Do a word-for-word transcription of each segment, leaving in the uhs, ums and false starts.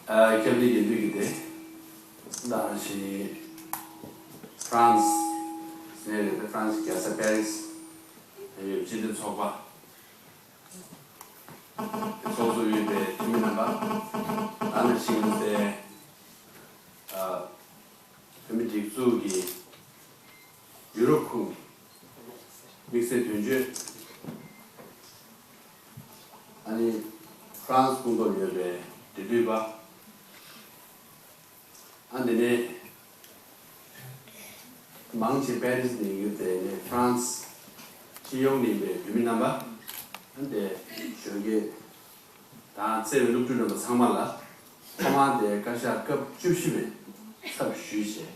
ཨ། སྐྱབས་གནས་རྒྱལ་དུས་ཀྱི་དེ། ད་ཕྱིན་ཧྥ་རན་སི་ནས་རེད། ཧྥ་རན་སི་རྒྱལ་ས་པེ་རི་སི་ཡོད་སྤྱི་མཐུན་ཚོགས་པ་ཚོགས་གཙོ་ཡོད་པའི་འཐུས་མི་རྣམ་པ། ད་ནང་བཞིན་དེ། ཨ། བོད་མི་སྒྲིག་འཛུགས་ཀྱི་ཡུ་རོབ་ཁུལ་དམིགས་བསལ་དོན་གཅོད། ཨ་ནི་ཧྥ་རན་སི་ཁོངས་གཏོགས་ཡོད་པའི་འབྲེལ་མཐུད་པ། ཨ། འདི་ནས་མང་ཆེ་པེ་རི་སི་ནས་ཡོད་དེ་ནས་ཧྥ་རན་སི་སྤྱི་ཡོངས་ནས་ཡིན་པའི་བོད་མི་རྣམ་པ། ཨ། འདི་གཞོན་སྐྱེས་དང་བརྩེ་བའི་སློབ་ཕྲུག་རྣམ་པ་ཚང་མ་ལ་ཐོག་མར་དེ་བཀའ་ཤག་སྐབས་བཅུ་བཞི་པའི་ཚབ་ཞུས་བྱས།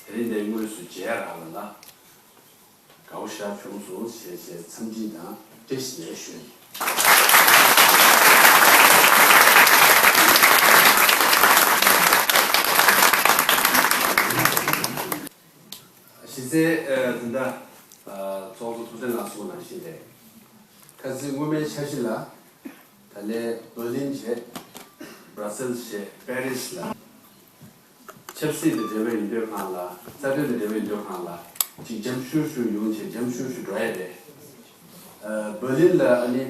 དེ་རིང་འདིར་དངོས་སུ་མཇལ་རག་པ་ལ་དགའ་པོ་ཞེ་དྲག་བྱུང་སོང་ཞེས་བྱས་འཚམས་འདྲི་དང་བཀྲ་ཤིས་བདེ་ལེགས་ཞུ། གཞི་རྩའི་ཨ་དེ་འདྲ། ཨ། ཚོགས་གཙོ་ཐུབ་བསྟན་ལགས་གསུངས་ནང་བཞིན་རེད། ཁ་སང་སྔོན་མའི་འཆར་གཞི་ལ། ད་ལན་བྷར་ལིན་བྱས། བྷར་སེལ་བྱས། པེ་རི་སི་ལ་ཆབ་སྲིད་དང་འབྲེལ་བའི་ཡིན་དུས་གང་ལ། རྩ་དོན་དང་འབྲེལ་བའི་ཡིན་དུས་གང་ལ་ཅིག་འཇམ་ཤུར་ཤུར་ཡོང་བྱས་འཇམ་ཤུར་ཤུར་འགྲོ་ཡ་རེད། ཨ། བྷར་ལིན་ལ་ཨ་ནི་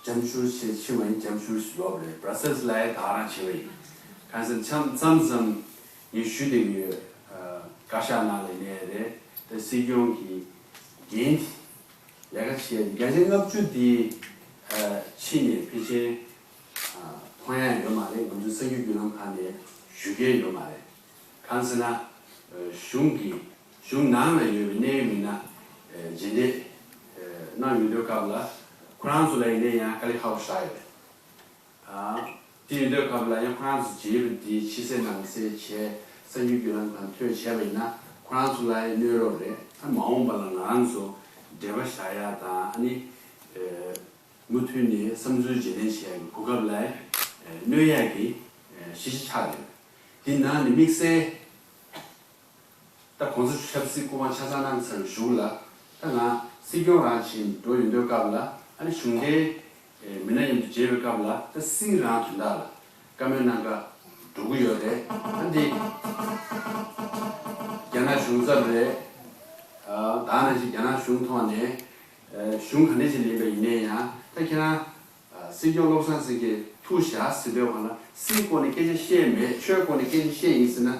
འཇམ་ཤུར་ཞེས་ཕྱིན་པ་ཡིན། འཇམ་ཤུར་ཞིག་ཡོད་པ་རེད། བྷར་སེལ་ལ་ཡ་ད་ག་རང་བྱས་པ་ཡིན། གང་ཟེར་མཚམས་མཚམས་ངས་ཞུ་བསྡད་ཀྱི་ཡོད། ཨ། བཀའ་ཤག་ནང་ལ་ཡིན་ནའི་རེད། དེ་སྲིད་སྐྱོང་གི་འགན་དེ་ལས་ཀ་བྱས་ཏེ་བརྒྱ་ཆ་ལྔ་བཅུ་དེ། ཨ། ཕྱི་ནས་ཕལ་ཆེར། ཨ། མཐོང་ཡ་ཡོད་མ་རེད། ང་ཚོའི་གསར་འགྱུར་བརྒྱུད་ལམ་ཁག་ནས་ཞུ་མཁན་ཡོད་མ་རེད། གང་ཟེར་ན། ཨ། གཞུང་གི་གཞུང་ནང་ལ་ཡོད་པའི་གནད་ཡོད་མི་སྣ། ཨ། མཇལ་འཕྲད། ཨ། གནང་ཡོང་དུས་སྐབས་ལ་ཁོ་རང་ཚོ་ལ་ཡིན་ན་ཡང་དཀའ་ལས་ཁག་པོ་ཞེ་དྲག་ཡོད་རེད། ཨ། དེ་ཡིན་དུས་སྐབས་ལ་ཡང་ཁོ་རང་ཚོ་མཇལ་བ་འདི་ཕྱི་གསལ་ནང་གསལ་བྱས། གསར་འགྱུར་བརྒྱུད་ལམ་ཁག་ཐོས་བྱས་པ་ཡིན་ན་ཁོ་རང་ཚོ་ལ་ཡང་གནོད་རོགས་རེད། ཨ། མ་འོངས་པ་ལ་ང་རང་ཚོ་འབྲེལ་བ་བཞག་ཡ་དང་། ཨ་ནི། ཨ། མུ་མཐུད་ནས་བསམ་ཚུལ་བརྗེ་ལེན་བྱེད་ཡག་གི་གོ་སྐབས་ལ་གནོད་ཡག་གི་གཞི་གཅིག་ཆགས་ཡོད། འདི་ནང་ནས་དམིགས་བསལ་ད་གོང་ས་མཆོག་ཆབ་སྲིད་སྐུ་དབང་ཆ་ཚང་གནང་ཚར་བའི་གཞུག་ལ། ད་ང་སྲིད་སྐྱོང་རང་བྱས་འགྲོ་ཡོང་དུས་སྐབས་ལ། ཨ་ནི་གཞུང་འབྲེལ་མི་སྣ་མཉམ་དུ་མཇལ་བའི་སྐབས་ལ། ད་སྲིད་རང་དོན་དག་ལ་བཀའ་མོལ་གནང་ག་འགྲོ་གི་ཡོད་རེད། ཨ། འདི་རྒྱ་ནག་གཞུང་ཚབ་རེད། ཨ། ད་ནང་བཞིན་རྒྱ་ནག་གཞུང་ཐོག་ནས། ཨ། གཞུང་ག་འདྲ་ཞིག་ལེན་པ་ཡིན་ནའི་ཡང་ད་ཁྱེད་རང་། ཨ། སྲིད་སྐྱོང་བློ་བཟང་སེང་གེ་ཐུག་བཞག་ཟེར་དུས་སྒང་ལ་སྲིད་སྐོར་ནས་སྐད་ཆ་བཤད་མེད། ཆོས་སྐོར་ནས་སྐད་ཆ་བཤད་ཡིན་ཟེར་ན།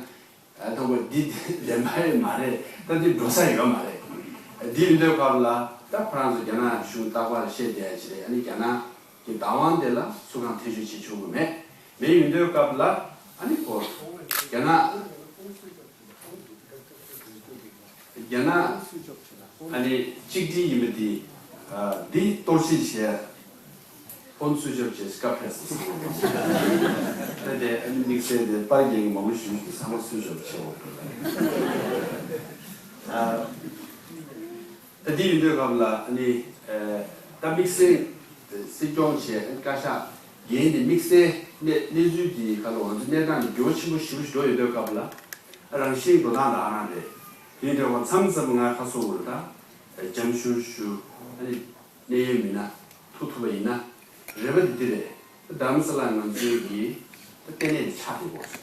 ཨ། དང་པོ་འདི་བདེན་པ་ཡོད་མ་རེད། ད་འདི་འགྲོ་ས་ཡོད་མ་རེད། འདི་ཡིན་དུས་སྐབས་ལ་ད་ཁོ་རང་ཚོ་རྒྱ་ནག་གཞུང་རྟག་པར་བཤད་བསྡད་ཡ་ཅིག་རེད། ཨ་ནི་རྒྱ་ནག་གི་བདག་དབང་དེ་ལ་སུ་གང་ཐེ་བྱུས་བྱེད་ཆོག་གི་མེད། མེད་ཡིན་དུས་སྐབས་ལ། ཨ་ནི་ཁོ་རྒྱ་ནག་རྒྱ་ནག་ཨ་ནི་གཅིག་སྒྲིལ་ཡིན་པ་འདི། ཨ། འདི་གཏོར་བཤིག་བྱས། ཕོན་སུས་ཆོབ་བྱས་སྐབས་ཕེབས་སོང་། ད་དེ་ཨ་ནི་དམིགས་བསལ་དེ་པར་རྒྱག་མང་པོ་ཞུ་གི་ཚང་མ་སུས་ཆོབ་བྱས་འོ། ཨ། ད་འདི་ཡིན་དུས་སྐབས་ལ་ཨ་ནི། ཨ། ད་དམིགས་བསལ་སྲིད་སྐྱོང་བྱས། ཨ་ནི་བཀའ་ཤག་འགན་དེ་དམིགས་བསལ་གནས་གནས་ཚུལ་འདིའི་ཁ་ལ་ང་ཚོ་གནས་སྟངས་འདི་འགྱུར་བ་ཆེན་པོ་ཞེ་པོ་ཞིག་འགྲོ་ཡོད་དུས་སྐབས་ལ། རང་བཞིན་འགྲོ་སྟངས་ད་ག་རང་རེད། དེ་འདྲ་བ་མཚམས་མཚམས་ང་ཁ་སོ་བོར་ད་འཇམ་ཤུར་ཤུར། ཨ་ནི་གནད་ཡོད་མི་སྣ་ཐུག་ཐུབ་པ་ཡིན་ན། རེ་བ་དེ་འདི་རེད། ད་རྡ་རམ་ས་ལ་ང་ཚོའི་གི་ད་ལྟེ་གནས་དེ་ཆགས་བསྡད་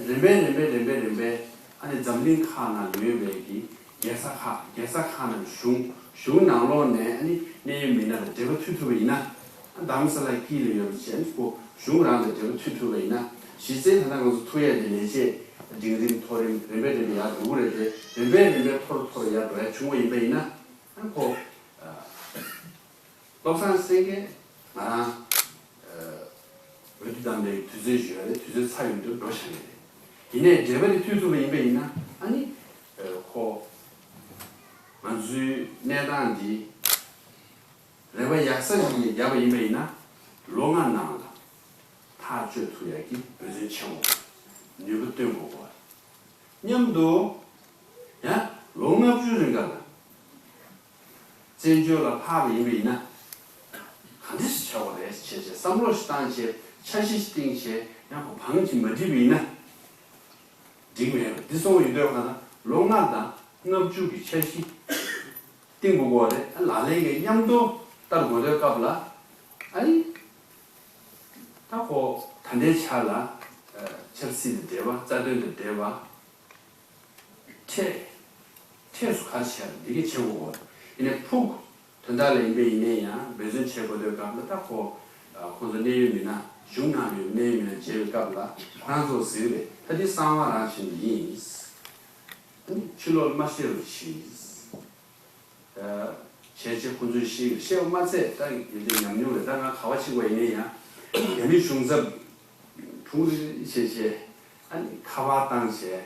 ཡོད་རེད། རིམ་པས་རིམ་པས་རིམ་པས་རིམ་པས། ཨ་ནི་འཛམ་གླིང་ཁག་ནང་ཡོད་པའི་གི་རྒྱལ་ས་ཁག་རྒྱལ་ས་ཁག་ནང་གཞུང་གཞུང་ནང་ལོགས་ནས་ཨ་ནི་གནད་ཡོད་མི་སྣ་ལ་འབྲེལ་བ་མཐུད་ཐུབ་པ་ཡིན་ན། ཨ། རྡ་རམ་ས་ལ་དཀྱིལ་ལ་ཡོད་པ་བྱས། ཨ་ནི་ཁོ་གཞུང་རང་དང་འབྲེལ་བ་མཐུད་ཐུབ་པ་ཡིན་ན། གཞི་རྩའི་ད་ལྟ་ང་ཚོ་ཐུག་ཡས་དེ་ལས་བྱེད་འབྲིང་རིམ་མཐོ་རིམ་རིམ་པས་རིམ་པས་ཡར་འགྲོ་གི་རེད་དེ། རིམ་པས་རིམ་པས་མཐོ་རུ་མཐོ་རུ་ཡར་འགྲོ་ཡ་བྱུང་བ་ཡིན་པ་ཡིན་ན། ཨ་ནི་ཁོ། ཨ། བློ་བཟང་སེང་གེ་ང་རང་། ཨ། འོས་བསྡུ་བདམས་པའི་དུས་ཚོད་ཞུ་ཡ་རེད། དུས་ཚོད་ཚར་ཡོང་དུས་འགྲོ་བཞག་ཡ་རེད། ཡིན་ནའི་འབྲེལ་བ་དེ་མཐུད་ཐུབ་པ་ཡིན་པ་ཡིན་ན། ཨ་ནི། ཨ། ཁོ་ང་ཚོའི་གནས་སྟངས་འདི་རེ་བ་ཡག་ས་ཞིག་ནས་བརྒྱབ་པ་ཡིན་པ་ཡིན་ན། ལོ་ལྔ་ནང་ལ་ཐག་གཅོད་ཐུབ་ཡ་གི་འབད་བརྩོན་བྱེད་དགོས། ནུས་པ་བཏོན་དགོས། མཉམ་དུ་ཡང་ལོ་ལྔ་བཅུ་རིང་ག་ལ་བཙན་བྱོལ་ལ་ཕར་ཡིན་པ་ཡིན་ན། ག་འདྲ་ཞིག་བྱ་དགོས་རེད་བྱས་བྱས། བསམ་བློ་ཞིག་བཏང་བྱས། འཆར་གཞི་ཞིག་བཏིང་བྱས། ཡང་ཁོ་བང་ཅིག་མ་སྒྲིག་པ་ཡིན་ན་འགྲིག་མེད་པ་འདི་སོང་བ་ཡིན་དུས་ག་ན་ལོ་ལྔ་དང་ལྔ་བཅུ་གི་འཆར་གཞི་བཏིང་དགོས་ཀྱི་རེད། ཨ། ལག་ལེན་གྱི་མཉམ་དུ་བསྟར་དགོས་དུས་སྐབས་ལ། ཨ་ནི། ད་ཁོ་ ད་ལྟའི་ཆ་ལ་ཨ་ཆབ་སྲིད་དང་འབྲེལ་བ། རྩ་དོན་དང་འབྲེལ་བ། འཕྲལ། འཕྲལ་སུ་ག་རེ་བྱས་པ་འདི་གས་བྱེད་དགོས་པ། ཡིན་ནའི་ཕུགས། དོན་དག་ལ་ཡིན་པ་ཡིན་ནའི་ཡང་འབད་བརྩོན་བྱེད་དགོས་དུས་སྐབས་ལ། ད་ཁོ་ཁོང་ཚོ་གནད་ཡོད་མི་སྣ། གཞུང་ནང་ཡོད་གནད་ཡོད་མི་སྣ་མཇལ་བའི་སྐབས་ལ་ཁོ་རང་ཚོ་གཟིགས་རེད། ད་འདི་གསང་བ་རང་བཞིན་ཡིན། ཕྱི་ལོགས་ལ་མ་བཤད་རོགས་གྱིས། བྱས་རྗེས་ཁོང་ཚོས་ཤེས་ཤེས་པ་མ་ཚད། ད་ཡོད་དེ་ཉམས་མྱོང་རེད། ད་ང་ག་བ་ཕྱིན་པ་ཡིན་ནའི་ཡང་རྒྱ་མི་གཞུང་ཚབ་དྲུང་རེ་བྱས་བྱས། ཨ་ནི་ཁ་པར་བཏང་བྱས།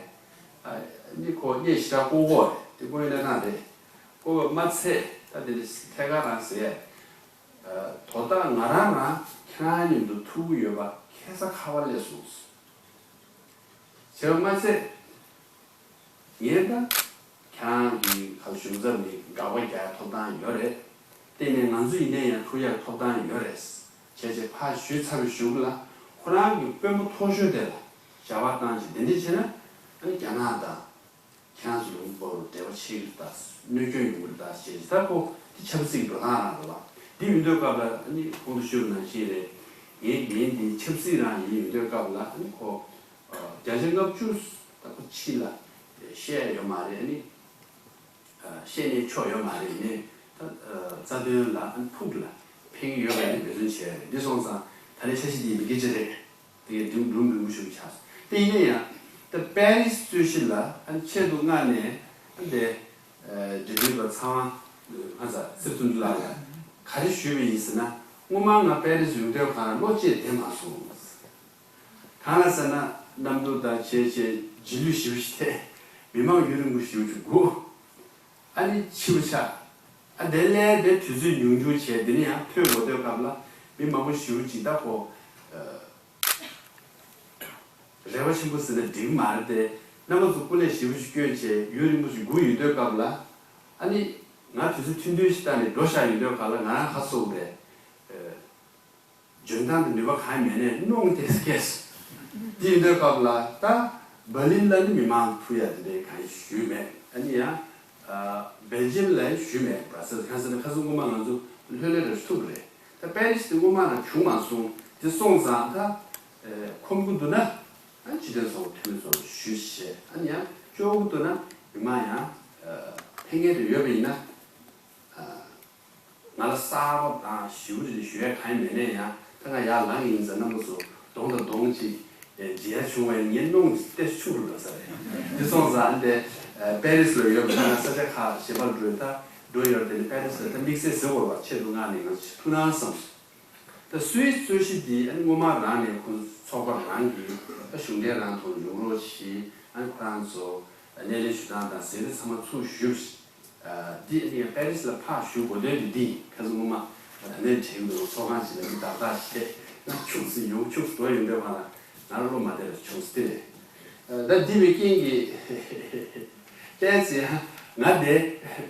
ཨ་ནི་ཁོ་སྙད་ཞེ་དྲག་བཀོག་གོ་རེད། དེ་བཀོག་ཡོད་ན་ན་རེད། བཀོག་པ་མ་ཚད། ད་དེ་ནི་ཐད་ཀར་རང་ཟེར། དོ་བདག་ང་རང་རང་ཁྱེད་རང་མཉམ་དུ་ཐུག་གི་ཡོད་པ་ཁ་སང་ཁ་པར་སླེབས་སོང་། བྱས་པ་མ་ཚད། ངས་ད་ཁྱེད་རང་གི་གཞུང་ཚབ་ནས་དགག་པ་རྒྱག་ཐོབ་ཐང་ཡོད་རེད། བལྟས་ནས་ང་ཚོ་ཡིན་ནའི་ཡང་ཐུག་ཡག་ཐོབ་ཐང་ཡོད་རེད། བྱས་རྗེས་ཕར་ཞུས་ཚར་བའི་གཞུག་ལ་ཁོ་རང་གི་དཔོན་པོ་མཐོ་ཤོས་དེ་ལ་ཞལ་པར་བཏང་བྱས། དེ་འདྲ་བྱས་ན་ཨ་ནི་རྒྱ་ནག་དང་ཁྱེད་རང་ཚོ་ལུང་པར་འབྲེལ་བ་ཆད་ཀྱི་རེད་ད། གནོད་སྐྱོན་ཡོང་གི་རེད་ད་ཞེས། ད་ཁོ་དེ་ཆབ་སྲིད་འགྲོ་སྟངས་རང་རེད་བ། འདི་ཡིན་དུས་སྐབས་ལ་ཨ་ནི་གོང་དུ་ཞུས་པ་ནང་བཞིན་རེད། ངའི་འགན་འདི་ཆབ་སྲིད་རང་ཡིན། ཡིན་དུས་སྐབས་ལ་ཨ་ནི་ཁོ་བརྒྱ་ཆ་ལྔ་བཅུ་ད་ཁོ་ཕྱི་ལ་བཤད་ཡོད་མ་རེད། ཨ་ནི་བཤད་ནས་ཆོག་ཡོད་མ་རེད། ནས་ད་རྩ་དོན་ལ་ཨ་ནི་ཕུགས་ལ་ཕན་གྱི་ཡོད་པ་ཡིན་འབད་བརྩོན་བྱས་རེད། འདི་སོང་ཙང་ད་ལན་འཆར་གཞི་འདི་མི་སྐད་ཆ་རེད། དེ་གའི་སྒྲུང་སྒྲུང་རིང་པོ་ཞིག་ཆགས་སོང་། དེ་ཡིན་ན་ཡང་ད་པེ་རི་སི་རྩོད་གཞི་ལ་ཨ་ཆེད་དུ་མངགས་ནས་ཨ་དེ་འབྲེལ་མཐུད་པ་ཚང་མ་ཨ་ཚ་སེར་ཐུང་ལགས་ལ་ག་རེ་ཞུས་པ་ཡིན་ཟེར་ན། སྔོན་མ་ང་པེ་རི་སི་ཡོང་དུས་གང་ལ་བློ་གཅིག་བདེ་མ་སོང་། གང་ལ་ཟེར་ན་གནམ་གྲུ་དང་བྱས་བྱས་རྗེས་ལུས་ཞེ་པོ་ཞིག་ཐེབས། མི་མང་ཡུན་རིང་པོ་ཞེ་པོ་ཅིག་སྒུག་ཨ་ནི་འཆི་བ་ཆགས། ཨ་དེ་ལས་དེ་དུས་ཚོད་ཉུང་ཉུང་བྱས། དེ་ནས་ཡང་ཐོན་འགྲོ་དུས་སྐབས་ལ་མི་མང་པོ་ཞེ་པོ་ཅིག་ད་ཁོ་རེ་བ་ཆེན་པོ་ཟེར་ན་འགྲིག་མ་རེད་དེ། རྣམ་པ་ཚོ་སྐུ་ལས་ཞེ་པོ་ཞིག་སྐྱོན་བྱས་ཡུན་རིང་པོ་ཞིག་སྒུག་ཡོད་དུས་སྐབས་ལ། ཨ་ནི་ང་དུས་ཚོད་ཐུང་ཐུང་ཞིག་བཏང་ནས་འགྲོ་བཞག་ཡོད་དུས་སྐབས་ལ་ང་རང་ཧ་སོ་རེད། འཇོན་ཐང་དང་ནུས་པ་གང་ཡང་མེད་ནས་གནོང་སྟེ་སྐྱེས། དེ་ཡིན་དུས་སྐབས་ལ་ད་འབར་ལིན་ལ་ནི་མི་མང་ཐུག་ཡ་དེ་འདྲའི་གང་ཞུས་མེད། ཨ་ནི་ཡང་སྦེལ་ཇམ་ལ་ཞུས་མེད། བྷ་ར་སེལ། གང་ཟེར་ན་ཁ་སང་སྔོན་མ་ང་ཚོ་ལྷོད་ལྷོད་རེ་ཐུག་རེད། ད་པེ་རི་སི་དེ་སྔོན་མ་ནང་བྱུང་མ་སོང་། དེ་སོང་ཙང་ད་ཁོམ་གི་འདུག་ན་ཨ་སྤྱི་མཐུན་ཚོགས་འཐུས་མི་ཚོར་ཞུས་བྱས། ཨ་ནི་ཡང་ལྕོགས་གི་འདུག་ན་མི་མང་ཡང་ཕན་ངེས་དུ་ཡོད་པ་ཡིན་ན། ང་ལ་གསར་པ་དང་ཞིབ་རེ་ཞུ་ཡ་གང་ཡང་མེད་ནས། ཡང་ད་ང་ཡར་ལངས་ཡིན་ཟེར། རྣམ་པ་ཚོ་གདོང་དང་གདོང་གཅིག་མཇལ་ཡ་བྱུང་བས་ངའི་གནོང་ཏེ་ཆུག་རུ་འགྲོ་ས་རེད། དེ་སོང་ཙང་དེ་པེ་རི་སི་ལ་ཡོད་པ་ན་ས་ཆ་ཁག་གཞན་པར་འགྲོ་ད་འགྲོ་ཡོད་དེ་ནི་པེ་རི་སི་ལ་ད་དམིགས་བསལ་ཟེར་བ་ཆེད་དུ་མངགས་ནས་ང་ཚོ་ཐུག་ན་བསམ་སོང་། ད་སུའི་རྩོད་གཞི་འདི་ཨ་ནི་སྔོན་མ་རང་ནས་ཁོང་ཚོ་ཚོགས་པ་རང་གིས་ད་གཞུང་འབྲེལ་རང་ཐོག་ཡོང་རོགས་བྱེད། ཨ་ནི་ཁོ་རང་ཚོ་སྣེ་ལེན་ཞུ་སྟངས་དང་ཟེར་དེ་ཚང་མ་ཚུར་ཞུས། འདི་ཨ་ནི་པེ་རི་སི་ལ་ཕར་ཞུ་དགོས་དོན་འདི་འདི་ཁ་སང་སྔོན་མ་ད་ནས་དྲན་འདུག་ཚོགས་ཁང་ཞིག་ལ་མི་ཏག་ཏག་ཞིག་ང་ཆུག་སེ་ཡོང་ཆུག་སེ་འགྲོ་ཡོང་དུས་ཁོ་ན་ང་རང་བློ་མ་བདེ་བ་བྱུང་སྟེ། ད་འདི་བའི་རྐྱེན་གྱིས་ཏོག་ཙམ་ཡང་ང་དེ་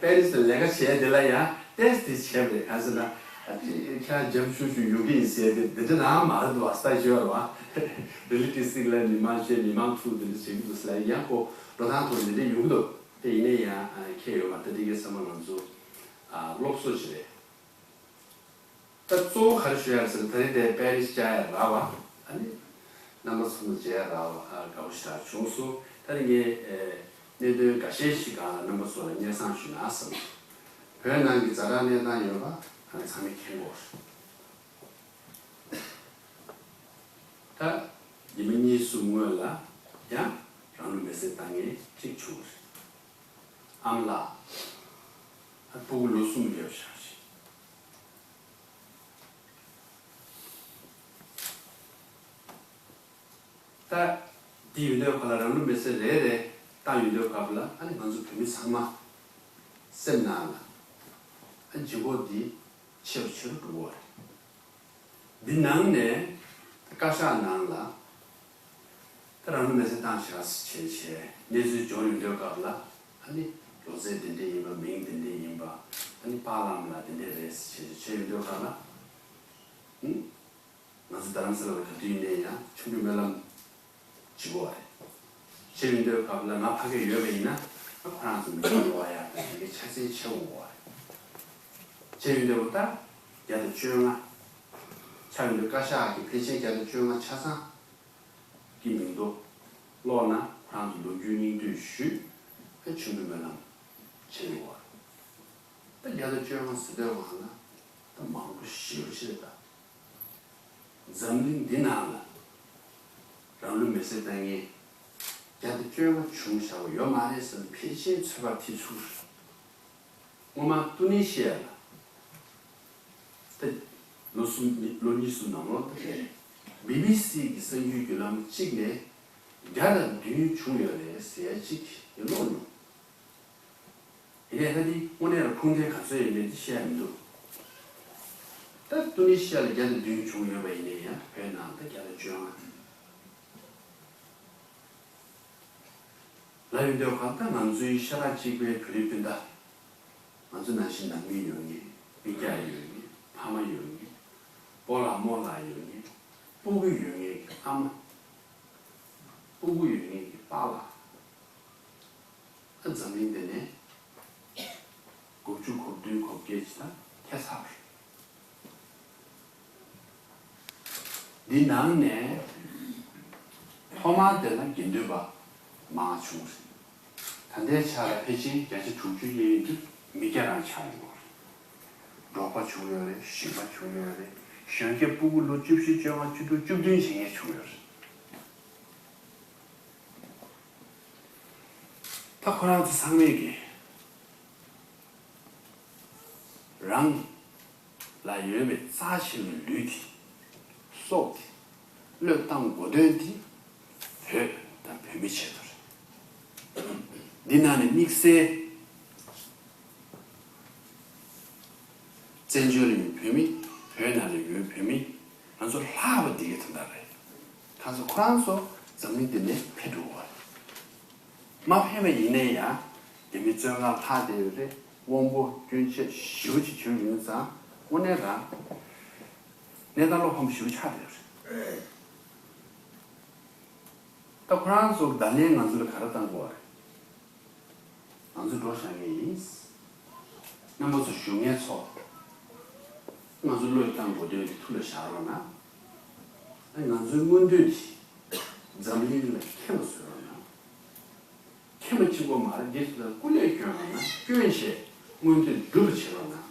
པེ་རི་སི་ལ་ལས་ཀ་བྱས་དེ་ལ་ཡང་ཏོག་ཙམ་དེ་བྱས་པ་རེད། གང་ཟེར་ན་ཁྱེད་རང་འཇམ་ཤུགས་ཤུགས་ཡོང་གི་ཡིན་ཟེར་དེ་འདི་འདྲ་རང་མ་རེད་འདུག་ཨ་ས་ཞུ་བར་བ་རི་ལི་ཏི་སི་ལ་མི་མང་ཤེས་མི་མང་ཐུག་འདི་འདྲ་བྱེད་ཀྱི་འདུག་ཟེར་ལ་ཡང་ཁོ་འགྲོ་སྟངས་ཐོག་འདི་འདྲ་ཡོང་གི་འདུག་དེ་ཡིན་ན་ཡང་ཁྱད་ཡོད་མ་རེད། འདི་གའི་ཚང་མ་ང་ཚོ་སློབ་གསོ་ཞིག་རེད། ད་གཙོ་བོ་ག་རེ་ཞུ་ཡ་ཟེར་ན་ད་རེས་དེ་པེ་རི་སི་བཅར་ཡ་རག་པ། ཨ་ནི་རྣམ་པ་ཚོ་མཇལ་ཡ་རག་པ་དགའ་པོ་ཞེ་དྲག་བྱུང་སོང་། ད་རེས་ངས་གནད་དོན་འགའ་ཤས་ཤིག་སྒང་ལ་རྣམ་པ་ཚོ་ལ་སྙན་སེང་ཞུ་ན་བསམ་སོང་། བོད་ནང་གི་ཛ་དྲག་གནས་སྟངས་ཡོད་པ་ཚང་མས་མཁྱེན་གྱི་ཡོད་རེད། ད་ཉི་མ་གཉིས་གསུམ་སྔོན་ལ་ཡང་རང་ལུས་མེར་སྲེག་བཏང་མཁན་གཅིག་བྱུང་བ་རེད། ཨ་མ་ལགས། ཨ་སྤུ་གུ་ལོ་གསུམ་ཡོད་ཤག་ཅིག་ད་འདི་ཡོད་དུས་སྐབས་ལ་རང་ལུས་མེར་སྲེག་རེ་རེ་བཏང་ཡོད་དུས་སྐབས་ལ་ཨ་ནི་ང་ཚོ་བོད་མི་ཚང་མ་སེམས་ནང་ལ་ཨ་ལྗིད་ཁོག་འདི་ཆེ་རུ་ཆེ་རུ་འགྲོ་གི་ཡོད་རེད། འདི་ནང་ནས་བཀའ་ཤག་ནང་ལ་ད་རང་ལུས་མེར་སྲེག་བཏང་ཤག་ཟེར་བྱས་བྱས་གནས་ཚུལ་འབྱོར་ཡོང་དུས་སྐབས་ལ་ཨ་ནི་ལོ་ཚད་འདི་འདྲ་ཡིན་པ། མིང་འདི་འདྲ་ཡིན་པ། ཨ་ནི་པཱ་ལགས་ཨ་མ་ལགས་འདི་འདྲ་རེད་ཟེར་བྱས་བྱས་ཡོང་དུས་སྐབས་ལ་ཨུ། ང་ཚོ་རྡ་རམ་ས་ལ་ལ་ག་དུས་ཡིན་ནའི་ཡང་ཆུང་ཆུང་སྨོན་ལམ་བྱེད་དགོས་པ་རེད། བྱེད་ཡོང་དུས་སྐབས་ལ་ང་ཕ་གིར་ཡོད་པ་ཡིན་ན་ང་ཁོ་རང་ཚོ་མི་ཚེ་ཡོང་བ་ཡག་དང་དེ་གའི་ཆ་ཚང་བྱེད་དགོས་པ་རེད། བྱེད་ཡོང་དུས་ད་བརྒྱ་དང་བཅོ་ལྔ་ཆགས་ཡོང་དུས་བཀའ་ཤག་གི་ཕལ་ཆེར་བརྒྱ་དང་བཅོ་ལྔ་ཆ་ཚང་ གི་མིང་ཐོ་ཀློག་ན་ཁོ་རང་ཚོ་ལོ་རྒྱུས་སྙིང་བསྡུས་ཞུས། ཨ་མཆོད་འབུལ་སྨོན་ལམ་བྱེད་ཡོང་བ་རེད། ད་བརྒྱ་དང་བཅོ་ལྔ་ཟེར་དུས་སྒང་ལ་ད་མང་པོ་ཞེ་པོ་ཅིག་རེད་ད། འཛམ་གླིང་འདི་ནང་ལ་རང་ལུས་མེར་སྲེག་བཏང་མཁན་བརྒྱ་དང་བཅོ་ལྔ་བྱུང་བཞག་པ་ཡོད་མ་རེད་ཟེར་ནས་ཕལ་ཆེར་ཚོད་དཔག་བྱེད་ཚུལ་རེད། སྔོན་མ་ཏུ་ནི་ཤི་ཡ་ལ་ད་ལོ་གསུམ་ལོ་གཉིས་གསུམ་ནང་ལོགས་ད་བལ་བི་བི་སི་གི་གསར་འགྱུར་བརྒྱུད་ལམ་གཅིག་ནས་བརྒྱ་དང་བདུན་བྱུང་ཡོད་རེད་ཟེར་ཡ་གཅིག་ཡང་ཀློག་མྱོང་། ཡིན་ནའི་ད་འདི་དངོས་གནས་ལ་ཁུངས་ལྡན་ག་ཚོད་ཡོད་མེད་འདི་བཤད་ཡ་མི་འདུག་ད་ཏུ་ནི་ཤི་ཡ་ལ་བརྒྱ་དང་བདུན་བྱུང་ཡོད་པ་ཡིན་ནའི་ཡང་བོད་ནང་ད་བརྒྱ་དང་བཅོ་ལྔ་ལབ་ཡོང་དུས་སྒང་ད་ང་ཚོའི་ཤ་ཁྲག་གཅིག་པའི་བོད་རིགས་སྤུན་ཟླ། ང་ཚོ་ནང་བཞིན་ནང་མི་ཡོད་མཁན། མི་སྐྱ་ཡོད་མཁན། ཕ་མ་ཡོད་མཁན། སྤོ་ལགས་རྨོ་ལགས་ཡོད་མཁན། སྤུ་གུ་ཡོད་མཁན་གྱི་ཨ་མ། སྤུ་གུ་ཡོད་མཁན་གྱི་པཱ་ལགས། ཨ་འཛམ་གླིང་འདི་ནས་དགུ་བཅུ་གོ་བདུན་གོ་བརྒྱད་ཅིག་ད་ཐལ་ཚར་བ་རེད། འདི་ནང་ནས་ཐོག་མར་བལྟས་ན་དགེ་འདུན་པ་མང་བྱུང་རེད། ད་ལྟའི་ཆ་ལ་ཕལ་ཆེར་བརྒྱ་ཆ་དྲུག་ཅུ་ཡན་འདི་མི་སྐྱ་རང་ཆགས་ཡོད་རེད། འབྲོག་པ་བྱུང་ཡོད་རེད། ཞིང་པ་བྱུང་ཡོད་རེད། གཞོན་སྐྱེས་སྤུ་གུ་ལོ་བཅུ་བཞི་བཅོ་ལྔ་བཅུ་དྲུག་བཅུ་བདུན་བྱེད་མཁན་བྱུང་ཡོད་རེད། ད་ཁོ་རང་ཚོ་ཚང་མས་ཀྱི་རང་ལ་ཡོད་པའི་རྩ་ཆེ་བའི་ལུས་དེ། སྲོག་དེ། བློས་བཏང་དགོས་དོན་དེ་བོད་དང་བོད་མི་ཆེད་དུ་རེད། འདི་ནང་ནས་དམིགས་བསལ་བཙན་བྱོལ་ལ་ཡོད་བོད་མི། བོད་ནང་ལ་ཡོད་བོད་མི། ང་ཚོ་ལྷག་པ་འདི་ག་དེ་འདྲ་རེད། ཁ་སང་ཁོ་རང་ཚོ་འཛམ་གླིང་འདི་ནས་ཕེབས་འགྲོ་གི་རེད། མ་ཕེབས་པ་ཡིན་ན་ཡང་རྒྱ་མི་བཙོན་ཁང་ལྷག་བསྡད་ཡོད་རེད། དབང་པོ་སྐྱོན་ཆ་ཞེ་པོ་ཅིག་བྱུང་ཡོད་ཙང་དངོས་གནས་རང་གནས་སྟངས་བློ་ཕམ་ཞེ་པོ་ཆགས་བསྡད་ཡོད་རེད། ད་ཁོ་རང་ཚོ་བརྡ་ལན་ང་ཚོ་ལ་ག་རེ་བཏང་དགོས་རེད། ང་ཚོ་འགྲོ་བཞག་མཁན་ཡིན། རྣམ་པ་ཚོ་བཞུགས་མཁན་ཚོ། ང་ཚོ་བློས་བཏང་དགོས་དོན་དེ་ཐུགས་ལ་བཞག་རོགས་གནང་། ཨ་ང་ཚོའི་མངོན་འདོད་དེ་འཛམ་གླིང་ལ་མཁྱེན་པ་བཟོ་རོགས་གནང་། མཁྱེན་པ་གཅིག་པོ་མ་རེད། འདི་ཚོ་ལ་སྐུ་ལས་སྐྱོན་རོགས་གནང་། སྐྱོན་བྱས་མངོན་འདོད་འགྲུབ་པ་བྱེད་རོགས་གནང་།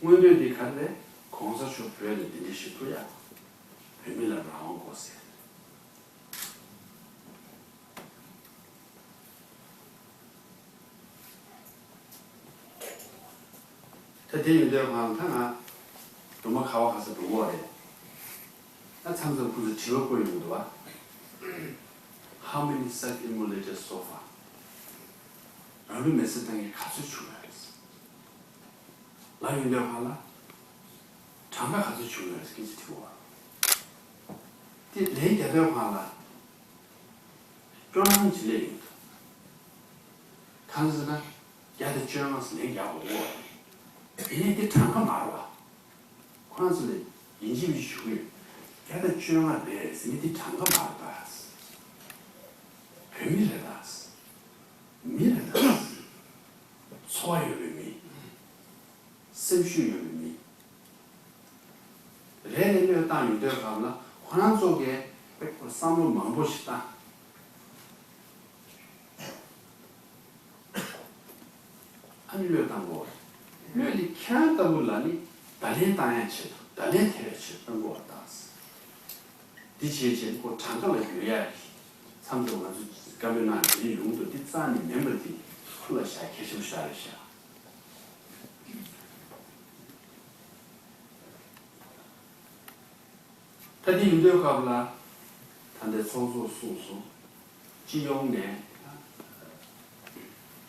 མངོན་འདོད་འདི་ག་རེ་རེད། གོང་ས་མཆོག་བོད་ལ་འདི་འདྲ་ཞིག་ཐུག་ཡག་བོད་མི་ལ་རང་དབང་དགོས་ཟེར། ད་དེ་ཡིན་དུས་གང་ལྟར་ང་སྒྲོལ་མ་ཁ་བ་ཁ་ས་འགྲོ་གི་རེད། ད་མཚམས་མཚམས་ཁོ་ཚོ་དྲི་བ་བཀོད་ཡོང་འདུག་བ། How many such immolated so far? རང་ལུས་མེར་སྲེག་བཏང་མཁན་ག་ཚོད་བྱུང་ཡོད་རེད། ལབ་ཡོང་དུས་གང་ལ། གྲངས་ཀ་ག་ཚོད་བྱུང་ཡོད་རེད་སྐད་ཆ་དྲི་བ། དེ་ལན་རྒྱག་དུས་གང་ལ། སྐྱོ་སྣང་ཅིག་སླེབས་ཡོང་འདུག་གང་ཟེར་ན། བརྒྱ་དང་བཅོ་ལྔ་ཟེར་ལན་རྒྱག་དགོས་གོ། དེ་ནས་དེ་གྲངས་ཀ་མ་རེད་བ། ཁོ་རང་ཚོ་ལ་ཡིན་གཅིག་མིན་གཅིག་ཞུ་གི་ཡོད། བརྒྱ་དང་བཅོ་ལྔ་རེད་ཟེར་ནས་དེ་གྲངས་ཀ་མ་རེད་ད། བོད་མི་རེད་ད། མི་རེད་ད། འཚོ་བ་ཡོད་པའི་མི། སེམས་ཤུགས་ཡོད་པའི་མི། རེད་ནས་བློས་བཏང་ཡོང་དུས་སྒང་ལ་ཁོ་རང་ཚོ་གིས་བསམ་བློ་མང་པོ་ཞིག་བཏང་། ཨ་ནི་བློས་བཏང་དགོས་པ་རེད། བློས་ནི་ཁྱེད་རང་ལྟ་བུ་ལ་ནི་བརྡ་ལན་བཏང་ཡག་ཆེད་དུ་བརྡ་ལན་ཐེབས་ཡག་ཆེད་དུ་བཏང་དགོས་པ་དང་། འདི་བྱས་བྱས་ཁོ་གྲངས་ཀ་ལ་འགྱུར་ཡག་གི་མཚམས་སུ་ང་ཚོ་བཀའ་མོལ་གནང་དེ་ཡོང་དུས་འདི་རྩ་ནས་མིན་པ་འདི་ཐུགས་ལ་བཞག་གལ་ཆེན་པོ་ཞིག་རེད་ཤག་ད་དེ་ཡིན་དུས་སྐབས་ལ་ད་ལྟའི་ཚོགས་གཙོས་གསུངས་སོང་། སྤྱི་ཡོངས་ནས་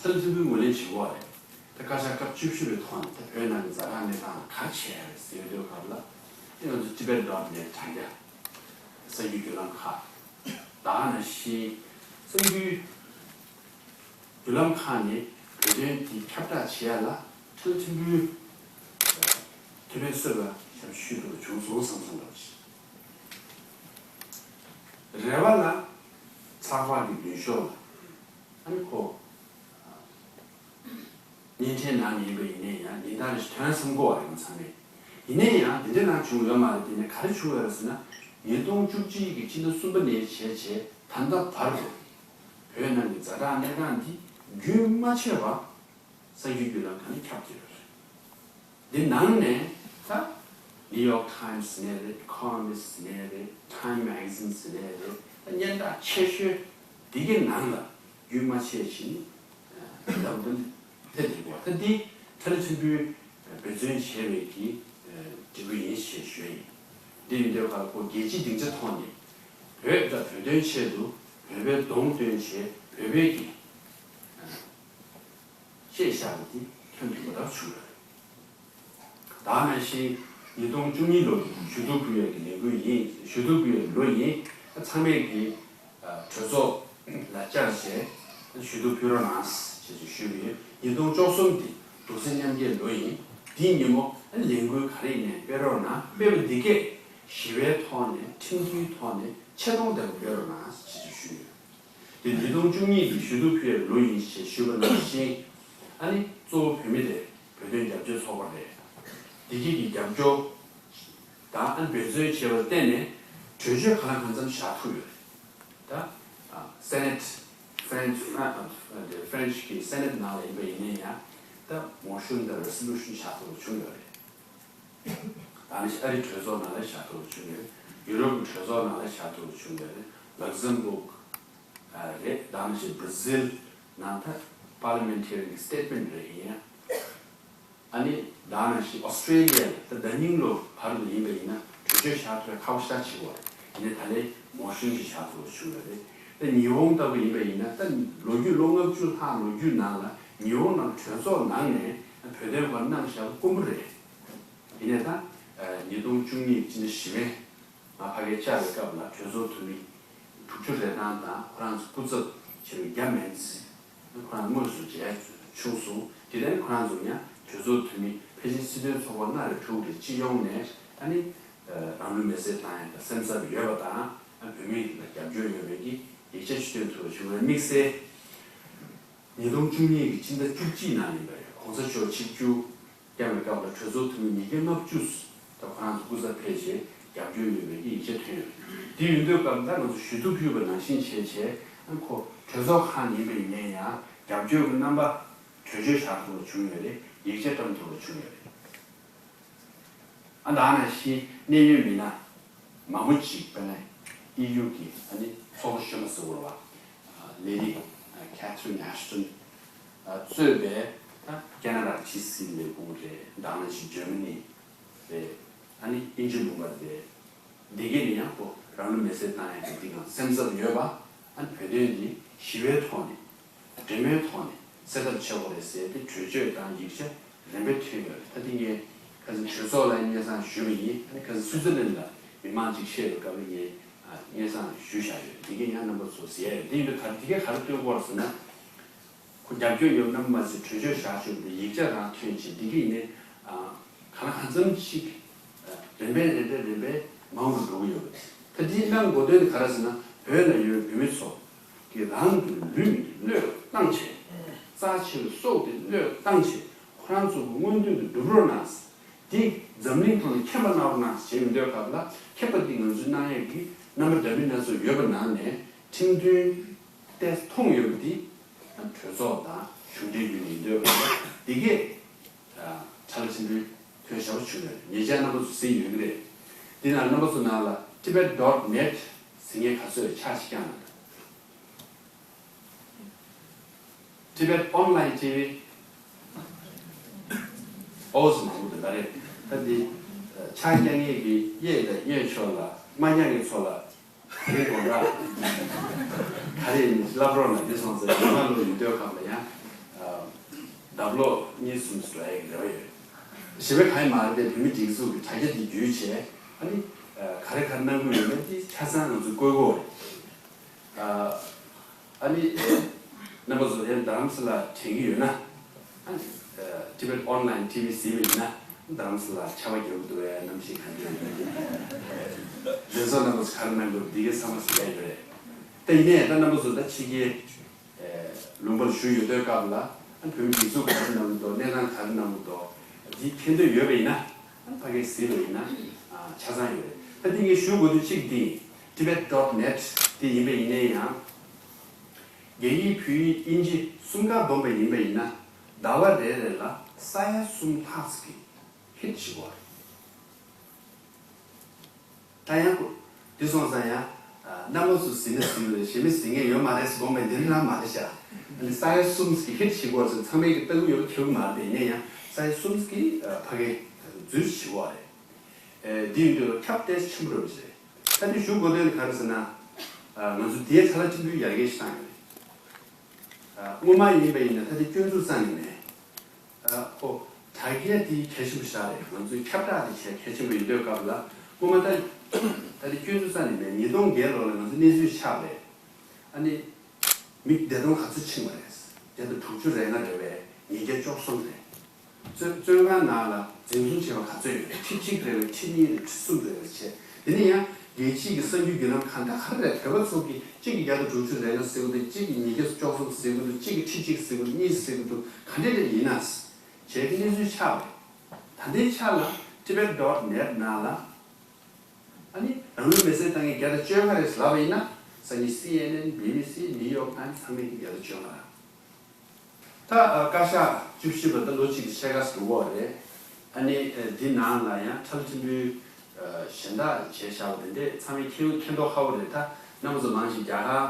ཁྲལ་ཐིམ་ཕུག་ངོས་ལེན་བྱེད་དགོས་རེད། ད་བཀའ་ཤག་སྐབས་བཅུ་བཞི་པའི་ཐོག་ནས་ད་བོད་ནང་གི་ཛ་དྲག་གནས་སྟངས་ལ་ག་རེ་བྱས་རེད་ཟེར་དུས་སྐབས་ལ་དེ་ང་ཚོ་ཊི་བེཊ་ཌོཊ་ནེཊ་དྲ་རྒྱ། གསར་འགྱུར་བརྒྱུད་ལམ་ཁག་ད་ག་ནང་བཞིན་གསར་འགྱུར་བརྒྱུད་ལམ་ཁག་ནས་བོད་དོན་དེ་ཁྱབ་བསྒྲགས་བྱེད་ཡ་ལ་ཁྲལ་ཐིམ་ཕུག་ཐེ་ཕན་གསོས་པ་ཞབས་ཞུ་དུ་བྱུང་སོང་བསམ་བསམ་འདྲ་བ་ཞིག་རེ་བ་ལ་ཚགས་པར་གྱི་མདུན་ཤོག་ལ་ཨ་ནི་ཁོ་བརྙན་འཕྲིན་ནང་ནས་ཡིན་པ་ཡིན་ནའི་ཡང་ཉིན་ལྟར་རེ་ཞིག་ཐོན་བསམ་གོ་བ་རེད་ང་ཚང་མས། ཡིན་ན་ཡང་དེ་འདྲ་རང་བྱུང་ཡོད་མ་རེད། དེ་ནས་ག་རེ་བྱུང་ཡོད་རེད་ཟེར་ན། ཉིས་སྟོང་བཅུ་གཅིག་གི་ཕྱི་ཟླ་གསུམ་པ་ནས་བྱས་བྱས་ད་ལྟ་བར་དུ་བོད་ནང་གི་ཛ་དྲག་གནས་སྟངས་འདི་རྒྱུན་མ་ཆད་པར་གསར་འགྱུར་བརྒྱུད་ལམ་ཁག་ནས་ཁྱབ་བསྡད་ཡོད་རེད། འདི་ནང་ནས་ད་New York Times་ནས་རེད། Economist་ནས་རེད། Time Magazine་ནས་རེད། ད་སྙན་གྲགས་ཆེ་ཤོས་འདི་གའི་ནང་ལ་རྒྱུན་མ་ཆད་བཞིན་ལྡབ་ལྡིབ་ཐེབས་བསྡད་ཡོད། ད་འདི་ཁྲ་ལི་ཆེན་པོའི་འབད་བརྩོན་བྱས་པའི་གི་འབྲས་བུ་ཡིན་ཞེས་ཞུ་ཡིན། འདི་ཡིན་དུས་ཁར་ཁོ་རྒྱལ་སྤྱིའི་སྡིངས་ཆ་ཐོག་ནས་བོད་དང་བོད་དོན་ཆེད་དུ་བོད་པའི་གདོང་སྟོན་བྱས། བོད་པའི་གི་ཤེས་བཞག་པ་འདི་ཐོན་ཐུབ་པ་ལྟར་བྱུང་ཡོད་རེད། ད་ནང་བཞིན་ཉིས་སྟོང་བཅུ་གཉིས་ལོ་ཞུ་གཏུག་ཕུལ་ཡས་ཀྱི་ལས་འགུལ་ཡིན། ཞུ་གཏུག་ཕུལ་ཡས་ལོ་ཡིན། ཚང་མས་ཀྱི་གྲོས་ཚོགས་ལ་བཅར་བྱས་ཞུ་གཏུག་ཕུལ་རོགས་གནང་ཞེས་ཞུས་པ་ཡིན། ཉིས་སྟོང་བཅུ་གསུམ་འདི་འདུག་སེམས་མཉམ་སྐྱེད་ལོ་ཡིན། འདིའི་ཉིན་མོ་ལས་འགུལ་ག་རེ་ཡིན་ནའི་སྤེལ་རོགས་གནང་། སྤེལ་བ་འདི་གས་ཞི་བའི་ཐོག་ནས་ཁྲིམས་མཐུན་ཐོག་ནས་ཆེ་མཐོང་ལྡན་པ་སྤེལ་རོགས་གནང་ཞེས་ཞུས་ཡོད། དེ་ཉིས་སྟོང་བཅུ་གཉིས་ཀྱི་ཞུ་གཏུག་ཕུལ་ཡས་ལོ་ཡིན་ཞེས་ཞུས་པ་ནང་བཞིན། ཨ་ནི་གཙོ་བོ་བོད་མི་རེད། བོད་དོན་རྒྱབ་སྐྱོར་ཚོགས་པ་རེད། བདེ་སྐྱིད་ཀྱི་རྒྱབ་སྐྱོར་དང་ཨ་ནི་འབད་བརྩོན་བྱས་པར་བརྟེན་ནས་གྲོས་ཆོད་གང་ལ་གང་འཚམ་བཞག་ཐུབ་ཡོད་རེད། ད་Senate French French་གི་Senate་ནང་ལ་ཡིན་པ་ཡིན་ན་ཡང་ད་མོ་ཤོན་དང་Resolution་བཞག་ཐུབ་པ་བྱུང་ཡོད་རེད། ད་ནི་ཨ་རི་གྲོས་ཚོགས་ནང་ལ་བཞག་ཐུབ་པ་བྱུང་ཡོད། ཡུ་རོབ་ཀྱི་གྲོས་ཚོགས་ནང་ལ་བཞག་ཐུབ་པ་བྱུང་ཡོད་རེད། Luxembourg་རེད། ད་ནི་Brazil་ནང་ད་Parliamentary་གི་Statement་རེད་ཡིན། ཨ་ནི་ད་ནི་Australia་ད་ཟླ་ཉིན་ལོ་བར་དུ་ཡིན་པ་ཡིན་ན་གྲོས་ཆོད་བཞག་ཐུབ་པའི་ཁག་པོ་ཞེ་དྲག་ཆེ་བ་རེད། ཡིན་ནའི་ད་ལན་མོ་ཤོན་ཞིག་བཞག་ཐུབ་པ་བྱུང་ཡོད་རེད། ད་ཉི་ཧོང་ལྟ་བུ་ཡིན་པ་ཡིན་ན་ད་ལོ་རྒྱུས་ལོ་ལྔ་བཅུ་ལྷག་ལོ་རྒྱུས་ནང་ལ་ཉི་ཧོང་ནང་གྲོས་ཚོགས་ནང་ནས་བོད་དོན་སྐོར་གནང་བཞག་པ་དཀོན་པོ་རེད། ཡིན་ནའི་ད་ཉིས་སྟོང་བཅུ་གཉིས་ཕྱི་ཟླ་བཞི་པའི་ང་ཕ་གིར་བཅར་བའི་སྐབས་ལ་གྲོས་ཚོགས་འཐུས་མི་དྲུག་ཅུ་རེ་གྲངས་དང་ཁོ་རང་ཚོ་སྐུ་ཚབ་བྱས་པའི་བརྒྱ་མེད་ཚེ་ཁོ་རང་དངོས་སུ་མཇལ་བྱུང་སོང་། དེ་ལས་ཁོ་རང་ཚོ་ཡང་གྲོས་ཚོགས་འཐུས་མི་ཕལ་ཆེར་སྲིད་དོན་ཚོགས་པ་ལྔ་རེ་དྲུག་རེ་སྤྱི་ཡོངས་ནས་ཨ་ནི་རང་ལུས་མེར་སྲེག་བཏང་ཡག་གི་སེམས་འཚབ་ཡོད་པ་དང་བོད་མི་ལ་རྒྱབ་སྐྱོར་ཡོད་པའི་གི་ཡིག་ཆ་ཞིག་བཏོན་ཐུབ་པ་བྱུང་བའི་དམིགས་བསལ། ཉིས་སྟོང་བཅུ་གཉིས་ཀྱི་ཕྱི་ཟླ་བཅུ་གཅིག་ནང་ཡིན་པ་རེད། གོང་ས་མཆོག་ཆིབས་བསྒྱུར་བསྐྱངས་པའི་སྐབས་ལ་གྲོས་ཚོགས་འཐུས་མི་ཉིས་བརྒྱ་ལྔ་བཅུ་ད་ཁོ་རང་ཚོ་སྐུ་ཚབ་ཕེབས་བྱས་རྒྱབ་སྐྱོར་ཡོད་པའི་ཡིག་ཆ་ཐོན་ཡོད། དེ་ཡིན་དུས་སྐབས་ད་ང་ཚོ་ཞུ་གཏུག་ཕུལ་བ་ནང་བཞིན་བྱས་བྱས་ཨ་ཁོ་གྲོས་ཚོགས་ཁག་ཡིན་པ་ཡིན་ནའི་ཡང་རྒྱབ་སྐྱོར་གྱི་རྣམ་པ་གྲོས་ཆོད་བཞག་ཐུབ་པ་བྱུང་ཡོད་རེད། ཡིག་ཆ་བཀྲམ་ཐུབ་པ་བྱུང་ཡོད་རེད། ཨ་ད་ནང་བཞིན་གནད་ཡོད་མི་སྣ་མང་པོ་ཅིག་དཔེར་ན་ཨི་ཡུ་གི་ཨ་ནི་ཚོགས་གཙོ་གཞོན་པ་ཟེར་དགོས་རེད་པ། ལེ་ཌི་ཁེ་ཐི་རིན་ཨེ་ཤི་ཊོན་གཙོས་པའི་ད་ཁེ་ན་ཌ་ཕྱི་སྲིད་ལས་ཁུངས་རེད། ད་ནང་བཞིན་ཇར་མ་ནི་རེད། ཨ་ནི་དབྱིན་ཇི་ལུང་པ་རེད། འདི་གས་ནི་ཡང་ཁོ་རང་ལུས་མེར་སྲེག་བཏང་ཡག་གི་འདི་གང་སེམས་འཚབ་ཡོད་པ། ཨ་ནི་བོད་དོན་འདི་ཞི་བའི་ཐོག་ནས་འབྲེལ་མོལ་ཐོག་ནས་སེལ་ཐབས་བྱེད་དགོས་རེད་ཟེར་ཏེ་གྲོས་ཆོད་དང་ཡིག་ཆ་རིམ་པས་ཐོན་ཡོད་རེད། ད་འདི་ངས་ཁ་སང་གྲོས་ཚོགས་ལ་སྙན་སེང་ཞུས་པ་ཡིན། ཨ་ནི་ཁ་སང་སུའུ་ཙི་ལན་ལ་མི་མང་ཅིག་བཤད་པའི་སྐབས་ལ་ངས་ཨ་སྙན་སེང་ཞུས་བཞག་ཡོད། འདི་གས་ཡང་རྣམ་པ་ཚོ་གཟིགས་ཡ་ཡོད། འདི་ཡིན་དུས་ག་འདི་གས་ག་རེ་སྟོན་གྱི་ཡོད་རེད་ཟེར་ན། ཁོ་རྒྱབ་སྐྱོར་ཡོད་རྣམ་པ་མ་ཟད་གྲོས་ཆོད་བཞག་ཆོག་པའི་ཡིག་ཆ་རང་ཐོན་ཆེད་འདི་གི་ཡིན་ནའི་གང་ལ་གང་འཚམ་ཞིག་རིམ་པས་རིམ་པས་རིམ་པས་མང་དུ་འགྲོ་གི་ཡོད་པ་རེད། ད་འདིའི་གནང་དགོས་དོན་དེ་ག་རེ་ཟེར་ན་བོད་ལ་ཡོད་བོད་མི་ཚོ་གི་རང་གི་ལུས་བློས་བཏང་བྱས་རྩ་ཆེ་བའི་སྲོག་དེ་བློས་བཏང་བྱས་ཁོ་རང་ཚོ་གི་མངོན་འདོད་དེ་འགྲུབ་རོགས་གནང་། དེ་འཛམ་གླིང་ཐོག་ནས་མཁྱེན་པ་གནང་རོགས་གནང་ཞེས་ཡོང་དུས་སྐབས་ལ་མཁྱེན་པ་འདི་ང་ཚོས་གནང་ཡས་ཀྱི་རྣམ་པ་འདྲ་མིན་སྣ་ཚོགས་ཡོད་པ་ནང་ནས་ཁྲིམས་མཐུན་ཏེ་མཐོང་ཡོད་པ་འདི་གྲོས་ཚོགས་དང་གཞུང་འབྲེལ་བརྒྱུད་ནས་ཡིན་དུས་འདི་གས་ཁྲ་ལ་ཆེན་པོའི་ཐོན་ཞབས་བྱུང་ཡོད་རེད། ཉེ་ཆར་རྣམ་པ་ཚོ་གཟིགས་ཡོད་ཀྱི་རེད། འདི་ནང་རྣམ་པ་ཚོ་ནང་ལ་tibet dot net་ཟེར་མཁན་ག་ཚོད་ཆ་ཞིག་བསྐྱངས་ན། Tibet Online T V། ཨོ་ཟེར་མང་པོ་འདུག་ད་རེད། ད་འདི་ཆ་རྐྱང་ངེད་ཀྱི་གཡས་དང་གཡོན་ཕྱོགས་ལ་མ་རྐྱང་གི་ཚོ་ལ་དེ་དགོང་དག་ག་རེ་ཡིན་ལབ་རོགས་གནང་། འདི་སོང་ཙང་ཉི་མ་ལོ་ཡིན་དུས་ཁམས་ལ་ཡང་ལྡབ་ལོག་གཉིས་གསུམ་འགྲོ་ཡག་གི་རེ་བ་ཡོད། ཞེ་པོ་གང་ཡང་མ་རེད་དེ། བོད་མི་སྒྲིག་འཛུགས་ཀྱི་དྲ་རྒྱ་འདི་བརྒྱུད་བྱས་ཨ་ནི་ག་རེ་ག་རེ་གནང་གི་ཡོད་མེད་འདི་ཆ་ཚང་ང་ཚོས་བཀོད་དགོས་རེད། ཨ་ནི་རྣམ་པ་ཚོ་ཡང་རྡ་རམ་ས་ལ་དྲན་གྱི་ཡོད་ན། ཨ་ནི་Tibet Online T V་གཟིགས་པ་ཡིན་ན་རྡ་རམ་ས་ལ་ཆར་པ་རྒྱག་གི་འདུག་བས་གནམ་གཤིས་ག་འདྲ་ཡོད་མེད། ལས་ཚོགས་རྣམ་པ་ཚོ་ག་རེ་གནང་དགོས་འདི་གའི་ཚང་མ་གཟིགས་ཡག་ཡོད་རེད། ད་ཡིན་ནའི་ད་རྣམ་པ་ཚོ་ད་ཕྱི་རྒྱལ་ལུང་པར་བཞུགས་ཡོད་དུས་སྐབས་ལ་ཨ་བོད་མི་སྒྲིག་འཛུགས་ག་རེ་གནང་གི་འདུག་གནས་སྟངས་ག་རེ་གནང་གི་འདུག་འདི་མཁྱེན་འདོད་ཡོད་པ་ཡིན་ན། ཕ་གིར་གཟིགས་པ་ཡིན་ན་ཆ་ཚང་ཡོད་རེད། ད་འདི་ངས་ཞུ་དགོས་དུས་གཅིག་འདི་tibet dot net དེ་ཡིན་པ་ཡིན་ནའི་ཡང་། རྒྱ་ཡིག་བོད་ཡིག་དབྱིན་ཇི་གསུམ་ཀ་བསྡོམས་པ་ཡིན་པ་ཡིན་ན་ཟླ་བ་རེ་རེ་ལ་ས་ཡ་གསུམ་ལྷག་ཙམ་གྱི་ཧིཊ་བྱེད་དགོས་རེད། ད་ཡང་འདི་སོང་ཙང་ཡང་རྣམ་པ་ཚོ་གཟིགས་ན་གཟིགས་རེད། གཞན་མི་གཟིགས་མཁན་ཡོད་མ་རེད་ཟེར་དགོངས་པའི་འདི་འདྲ་མ་རེད་ཤག་ཨ་ནི་ས་ཡ་གསུམ་ཙམ་གྱི་ཧིཊ་བྱེད་དགོས་རེད་ཟེར་ཚང་མས་ཀྱི་ལྟ་གི་ཡོད་པ་ཁྱབ་ཀྱི་མ་རེད། དེ་ནས་ཡང་ས་ཡ་གསུམ་ཙམ་གྱི་ཕ་གི་འཛུལ་བྱེད་དགོས་རེད། འདི་ཡིན་དུས་ཁྱབ་ཏོག་ཙམ་ཆེན་པོ་རེད་པ་ཞེས། ད་འདི་ཞུ་དགོས་དོན་ག་རེ་ཟེར་ན། ང་ཚོ་དེའི་ཁྲ་ལ་ཆེན་པོའི་ཡར་རྒྱས་ཤིག་བཏང་ཡོད་རེད། སྔོན་མ་ཡིན་པ་ཡིན་ན་ད་འདི་སྐྱོན་འཛུགས་རྩ་ནས་མེད། ཨོ། དྲ་རྒྱའི་དེ་གལ་ཆེན་པོ་ཞིག་རེད། ང་ཚོའི་ཁྱབ་བསྒྲགས་དེ་བྱས་གལ་ཆེན་པོ་ཡིན་དུས་སྐབས་ལ་སྔོན་མ་ད་ད་འདི་སྐྱོན་འཛུགས་རྩ་ནས་མེད། ཉིས་སྟོང་བརྒྱད་ལོ་ལ་ང་ཚོ་གནས་ཚུལ་ཆགས་པ་རེད། ཨ་ནི། མི་བདེ་སྟོང་ག་ཚོད་ཕྱིན་པ་རེད། བརྒྱ་དང་དྲུག་ཅུ་རེ་ལྔ་རེད་པས། ཉིས་བརྒྱ་བཅུ་གསུམ་རེད། བཙོན་བཙོན་ཁང་ནང་ལ་འཛིན་བཟུང་བྱས་པ་ག་ཚོད་ཡོད་རེད། ཁྲི་གཅིག་རེད་པས། ཁྲི་གཉིས་རེད། ཁྲི་གསུམ་རེད་པས་བྱས། དེ་ནས་ཡང་རྒྱལ་སྤྱིའི་གི་གསར་འགྱུར་བརྒྱུད་ལམ་གང་དག་ག་རེ་རེད། བོད་པ་ཚོ་གིས་གཅིག་གིས་བརྒྱ་དང་དྲུག་ཅུ་རེ་ལྔ་ཟེར་གི་འདུག་གཅིག་གིས་ཉིས་བརྒྱ་བཅུ་གསུམ་ཟེར་གི་འདུག་གཅིག་གིས་ཁྲི་གཅིག་ཟེར་གི་འདུག་གཉིས་ཟེར་གི་འདུག་ག་འདྲ་རེ་ཡིན་ན། བྱས་ཀྱི་གནས་ཚུལ་ཆགས་པ་རེད། ད་ལྟའི་ཆ་ལ་tibet dot net ནང་ལ། ཨ་ནི་རང་ལུས་མེར་སྲེག་བཏང་མཁན་བརྒྱ་དང་བཅོ་ལྔ་རེད་ལབ་པ་ཡིན་ན། སང་ཉིན་C N N, B B C, New York Times ཚང་མས་ཀྱི་བརྒྱ་དང་བཅོ་ལྔ་རེད། ད་བཀའ་ཤག་བཅུ་བཞི་པ་ད་ལོ་གཅིག་གི་ཕྱེད་ཀ་ཟིན་གྱི་ཡོད་རེད། ཨ་ནི་འདི་ནང་ལ་ཡང་ཁྲལ་ཆེན་པོའི་གཞན་དག་བྱས་བཞག་པ་དེ་འདྲས་ཚང་མས་མཁྱེན་མཁྱེན་མདོག་ཁ་པོ་རེད། ད་རྣམ་པ་ཚོ་མང་ཞིག་རྒྱ་གར་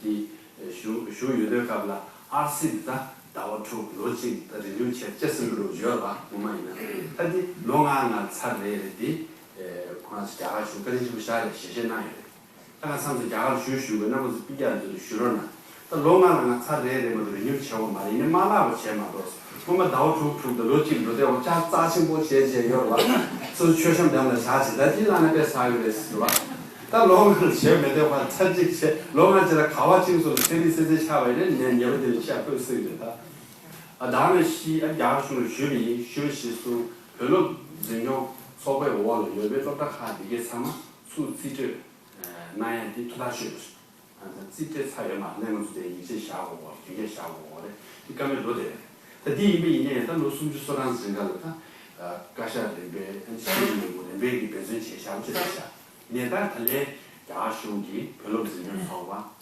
འདི་བཞུགས་བཞུགས་ཡོད་དུས་སྐབས་ལ་ཨར་སི་འདི་ད་ཟླ་བ་དྲུག་ལོ་གཅིག་ད་རི་ནིའུ་བྱས་བྱས་ཟིན་འགྲོ་ཡོད་པ་ངོ་མ་ཡིན་ན། ད་འདི་ལོ་ལྔ་ལྔ་ཚར་རེ་རེ་འདི། ཁོ་རང་ཚོ་རྒྱ་གར་གཞུང་བཀའ་དྲིན་ཆེན་པོ་ཞེ་དྲག་རེད། ཞལ་བཞེས་གནང་ཡོད་རེད། ད་ང་ཚང་ཚོ་རྒྱ་གར་བཞུགས་བཞུགས་པའི་རྣམ་པ་ཚོ་སྤུན་ཀྱག་ཚོ་ལ་ཞུ་རོགས་གནང་། ད་ལོ་ལྔ་ལ་ང་ཚར་རེ་རེ་མ་གཏོགས་རི་ནིའུ་བྱེད་དགོས་མ་རེད། ཡིན་ནའི་མ་བརླག་པ་བྱས་མ་གཏོགས། སྔོན་མ་ཟླ་བ་དྲུག་དྲུག་དང་ལོ་གཅིག་འགྲོ་དེ་འོ་ཅག་རྩ་ཆེན་པོ་བྱས་བྱས་ཡོད་རེད་བ། སོ་སོ་མཆོད་བཤམས་འགྲམ་ལ་བཞག་བྱས་ད་ཅི་བླངས་ན་དཔེ་བསགས་ཡོད་རེད་ཟེར་བ། ད་ལོ་ལྔ་ལ་བྱས་མེད་དེ་བ་ཚར་གཅིག་བྱས་ལོ་ལྔ་ཅིག་ལ་ག་བ་ཅིག་སོ་སོ་ཚན་རིག་སེ་ཚན་ཆགས་པ་ཡིན་ནའི་ངས་ཉེ་བ་དེ་ལ་བཤད་དགོས་སྲིད་རེད་ད། ཨ་ད་ནི་ཤི་ཨ་རྒྱ་གར་གཞུང་ལ་ཞུས་པ་ཡིན། ཞུས་པ་གཞིར་བཟུང་བོད་སློབ་འཛིན་སྐྱོང་ཚོགས་པའི་འོག་ལ་ཡོད་པའི་སློབ་གྲྭ་ཁག་འདི་གའི་ཚང་མ་ཚུར་རྩིས་སྤྲོད་གནང་ཡ་འདི་ཐུགས་ཐག་ཆོད་པ་རེད། རྩིས་སྤྲད་ཚར་ཡོད་མ་རེད། ང་ཚོ་དེ་ཡིག་ཆ་བཞག་དགོས་རེད། རྒྱུན་ཆད་བཞག་དགོས་རེད། འདི་བཀའ་མོལ་ལོ་དེ་རེད། ད་འདི་ཡིན་པ་ཡིན་ནའི་ད་ལོ་སུམ་ཅུ་སོ་གྲངས་རིང་ག་ལ་ད་བཀའ་ཤག་རིམ་པས་ཨ་ནི་ཤེས་རིག་ལས་ཁུངས་རིམ་པས་ཀྱི་འབད་བརྩོན་བྱས་བཞག་པ་ཅིག་རེད་ཤག་ནས་ད་ད་ལན་རྒྱ་གར་གཞུང་གིས་བོད་སློབ་འཛིན་སྐྱོང་ཚོགས་པ་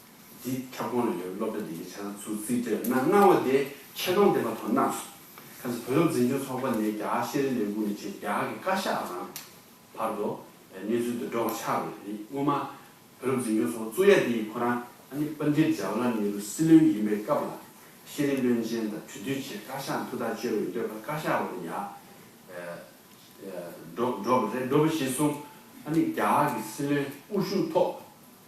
འདི་ཁྱབ་ཁོངས་ལ་ཡོད་སློབ་གྲྭ་འདི་གའི་ཆ་ཚང་ཚུར་རྩིས་སྤྲད་གནང་གནང་བ་དེ་ཆེ་མཐོང་ལྡན་པ་ཐོག་གནང་སོང་། ག་ཚོད་བོད་སློབ་འཛིན་སྐྱོང་ཚོགས་པ་ནས་རྒྱ་གར་ཤེས་རིག་ལས་ཁུངས་ནས་བྱས་རྒྱ་གར་གྱི་བཀའ་ཤག་རང་བར་དུ་གནས་ཚུལ་དེ་འགྲོ་བ་ཆགས་པ་རེད། སྔོན་མ་བོད་སློབ་འཛིན་སྐྱོང་ཚོགས་པ་བཙུགས་ཡ་དེ་ཁོ་རང་ཨ་ནི་པཎ་ཌིད་ཇ་ཝ་ཧར་ལལ་ནེ་རུ་སྲིད་བློན་ཡིན་པའི་སྐབས་ལ་ཤེས་རིག་བློན་ཆེན་དང་གྲོས་བསྡུར་བྱས་བཀའ་ཤག་ཐུགས་ཐག་གཅོད་པ་ཡིན་དུས་བཀའ་ཤག་འོག་ནས་ཡ། འགྲོ་འགྲོ་བ་རེད། འགྲོ་བ་གཞིར་བཟུང་ཨ་ནི་རྒྱ་གར་གྱི་སྲིད་བློན་དབུ་བཞུགས་ཐོག་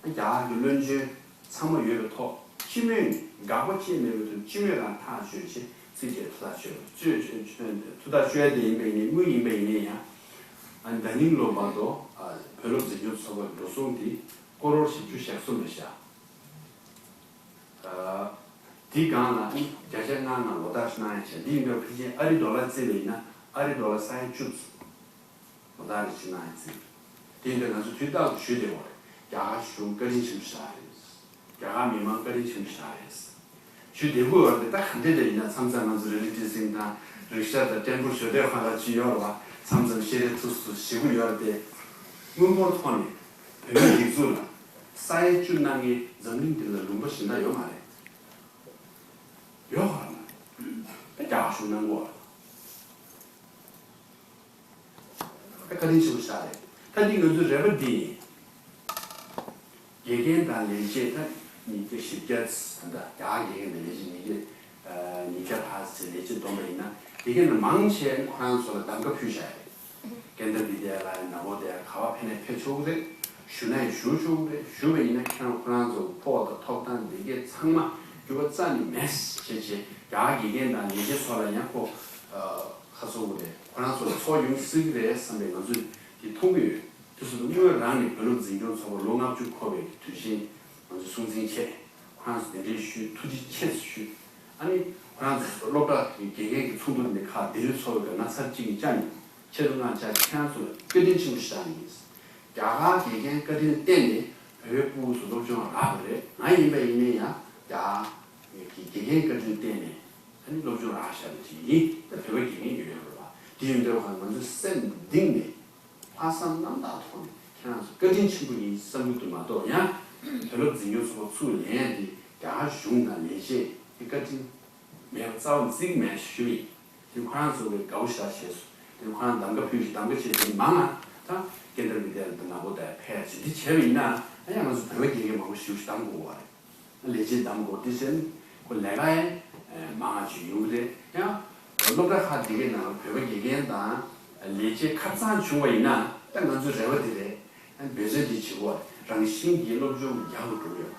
རྒྱ་གར་གྱི་བློན་ཆེན་ཚང་མ་ཡོད་པའི་ཐོག་སྤྱི་མོས་ནས་དགག་པ་བྱེད་མེད་པའི་ཐོག་སྤྱི་མོས་རང་ཐག་གཅོད་བྱས་རྩིས་སྤྲད་ཐུགས་ཐག་གཅོད་གཅོད་གཅོད་གཅོད་ཐུགས་ཐག་གཅོད་ཡ་དེ་ཡིན་པ་ཡིན་ནའི་དངུལ་ཡིན་པ་ཡིན་ནའི་ཡང་ཨ་ནི་ཟླ་ཉིན་ལོ་བར་དུ་བོད་སློབ་འཛིན་སྐྱོང་ཚོགས་པའི་འགྲོ་སོང་དེ་ཀོ་རོར་བཞི་བཅུ་ཞེ་གསུམ་རེད་ཤག་དེའི་སྒང་ལ་ཨ་ནི་བརྒྱ་ཆ་ལྔ་ལྔ་ལོ་ལྟར་གནང་ཡ་བྱས། འདི་ཡིན་དུས་ཕལ་ཆེར་ཨ་རི་ཌོ་ལར་བརྩིས་པ་ཡིན་ན་ཨ་རི་ཌོ་ལར་ས་ཡ་བཅུ་ཙམ་ལོ་ལྟར་རེ་བཞིན་གནང་ཡ་བརྩིས། དེ་ཡིན་དུས་ང་ཚོ་དུས་རྟག་ཏུ་ཞུས་བསྡད་ཡོད་རེད། རྒྱ་གར་གཞུང་བཀའ་དྲིན་ཆེན་པོ་ཞེ་དྲག་རེད། རྒྱ་གར་མི་མང་བཀའ་དྲིན་ཆེན་པོ་ཞེ་དྲག་རེད། ཞུས་བསྡད་ཀྱི་ཡོད་རེད། ད་ག་འདྲ་འདྲ་ཡིན་ན་མཚམས་མཚམས་ང་ཚོ་རི་ལི་ཊི་སིང་དང་རིག་ཤར་དང་ཊེམ་པལ་ཞོ་སྟོད་ཁང་ལ་ཅིག་ཡོད་རེད་བ། མཚམས་མཚམས་ཤེས་རིག་ཐུགས་སུ་ཞེ་པོ་ཡོད་རེད་དེ། དངུལ་འབོར་ཐོག་ནས་བོད་མིའི་སྒྲིག་འཛུགས་ལ་ས་ཡ་བཅུ་གནང་མཁན་འཛམ་གླིང་འདི་ལ་ལུང་པ་གཞན་དག་ཡོད་མ་རེད། ཡོད་ཧ་ལ། ད་རྒྱ་གཞུང་གནང་གོ་ད་བཀའ་དྲིན་ཆེན་པོ་ཞེ་དྲག་རེད། ད་འདི་ང་ཚོའི་རེ་བ་འདི་ཡིན། དགེ་རྒན་དང་ལས་བྱེད་ད་ཉིས་བརྒྱ་བཞི་བརྒྱ་ད་ལྟ་རྒྱ་གར་དགེ་རྒན་དང་ལས་བྱེད་ཉིས་བརྒྱ་ཉིས་བརྒྱ་ལྷག་ཙམ་ལས་བྱེད་བསྡོམས་པ་ཡིན་ན་དགེ་རྒན་ལ་མང་ཆེ་ཁོ་རང་ཚོ་ལ་གདམ་ག་ཕུལ་བཞག་རེད། ཀེན་དྲ་བི་དི་ཡ་ལ་ཡང་ན་བོ་དེ་ཡང་ག་བ་ཕེབས་ནས་ཕེབས་ཆོག་གི་རེད། བཞུགས་ན་ཡང་བཞུགས་ཆོག་གི་རེད། བཞུགས་པ་ཡིན་ན་ཁྱེད་རང་ཁོ་རང་ཚོ་ཕོགས་དང་ཐོབ་ཐང་འདི་གས་ཚང་མ་འགྱུར་བ་རྩ་ནས་མེད་ཅེས་བྱས་རྒྱ་གར་དགེ་རྒན་དང་ལས་བྱེད་ཚོ་ལ་ཡང་ཁོ་ཁ་གསོ་གི་རེད། ཁོ་རང་ཚོ་ལ་ཚོགས་ཡོང་སྲིད་གི་རེད་བསམ་པའི་ང་ཚོས་དེ་མཐོང་གི་ཡོད། དེ་སོང་ཙང་དངོས་རང་ནས་བོད་སློབ་འཛིན་སྐྱོང་ཚོགས་པ་ལོ་ལྔ་བཅུ་འཁོར་བའི་དུས་ཆེན་ང་ཚོ་སྲུང་བརྩི་བྱས་ཁོ་རང་ཚོ་གདན་འདྲེན་ཞུས། ཐུགས་རྗེ་ཆེ་ཞུས། ཨ་ནི་ཁོ་རང་ཚོ་སློབ་གྲྭ་གི་དགེ་རྒན་གྱི་ཚོགས་འདུ་དེ་ཁག་ལྡི་ལི་ཚོགས་པའི་སྐབས་ང་ཚར་གཅིག་གིས་བཅར་མྱོང་། ཆེད་དུ་མངགས་བཅར། ཁྱེད་རང་ཚོ་ལ་བཀའ་དྲིན་ཆེན་པོ་ཞེ་དྲག་ཡིན། རྒྱ་གར་དགེ་རྒན་བཀའ་དྲིན་བརྟེན་ནས་བོད་པའི་ཕྲུ་གུ་ཚོ་སློབ་སྦྱོང་རག་པ་རེད། ང་ཡིན་པ་ཡིན་ནའི་ཡང་རྒྱ་གར་གྱི་དགེ་རྒན་བཀའ་དྲིན་བརྟེན་ནས་ཨ་ནི་སློབ་སྦྱོང་རག་བཞག་པ་ཅིག་ཡིན། ད་བོད་པ་དགེ་རྒན་ཡོད་ཡོད་རེད་བ། དེ་ཡིན་དུས་ང་ཚོ་སེམས་ མ་གཏོགས་ཡང་དུས་རབས་འཛིན་སྐྱོང་ཚོགས་པ་ཚུགས་ལེན་ཡ་དེ་རྒྱ་གར་གཞུང་དང་ལས་བྱེད་དེ་བཀའ་དྲིན་མེད་པ་རྩ་བ་འཛིན་གྱི་མེད་ཞུ་ཡིན། དེ་ཁོ་རང་ཚོ་གི་དགའ་བོ་ཞེ་དྲག་བྱས་སོང་། དེ་ཁོ་རང་གདམ་ག་ཕུལ་ཞིག་གདམ་ག་བྱས་དེ་མང་ང་ད་ཀེན་དར་མི་དེ་ལ་ནག་པོ་ད་ཕེ་ཡ་བྱེད་འདི་བྱས་པ་ཡིན་ན་ཨ་ཡང་ང་ཚོ་བོད་པ་དགེ་རྒན་མང་པོ་ཞིག་གདམ་དགོས་པ་རེད། ལས་བྱེད་གདམ་དགོས་དེ་བྱས་ནས་ཁོ་ལས་ཀ་ཡང་མང་ང་ཅིག་ཡོང་གི་རེད། ཡང་སློབ་གྲྭ་ཁག་འདི་གའི་ནང་བོད་པ་དགེ་རྒན་དང་ལས་བྱེད་ཁ་ཚང་བྱུང་བ་ཡིན་ན་ད་ང་ཚོའི་རེ་བ་དེ་རེད། འབད་བརྩོན་འདི་བྱེད་དགོས་རང་བཞིན་གྱིས་སློབ་སྦྱོང་གི་རྒྱ་ལ་འགྲོ་གི་ཡོད།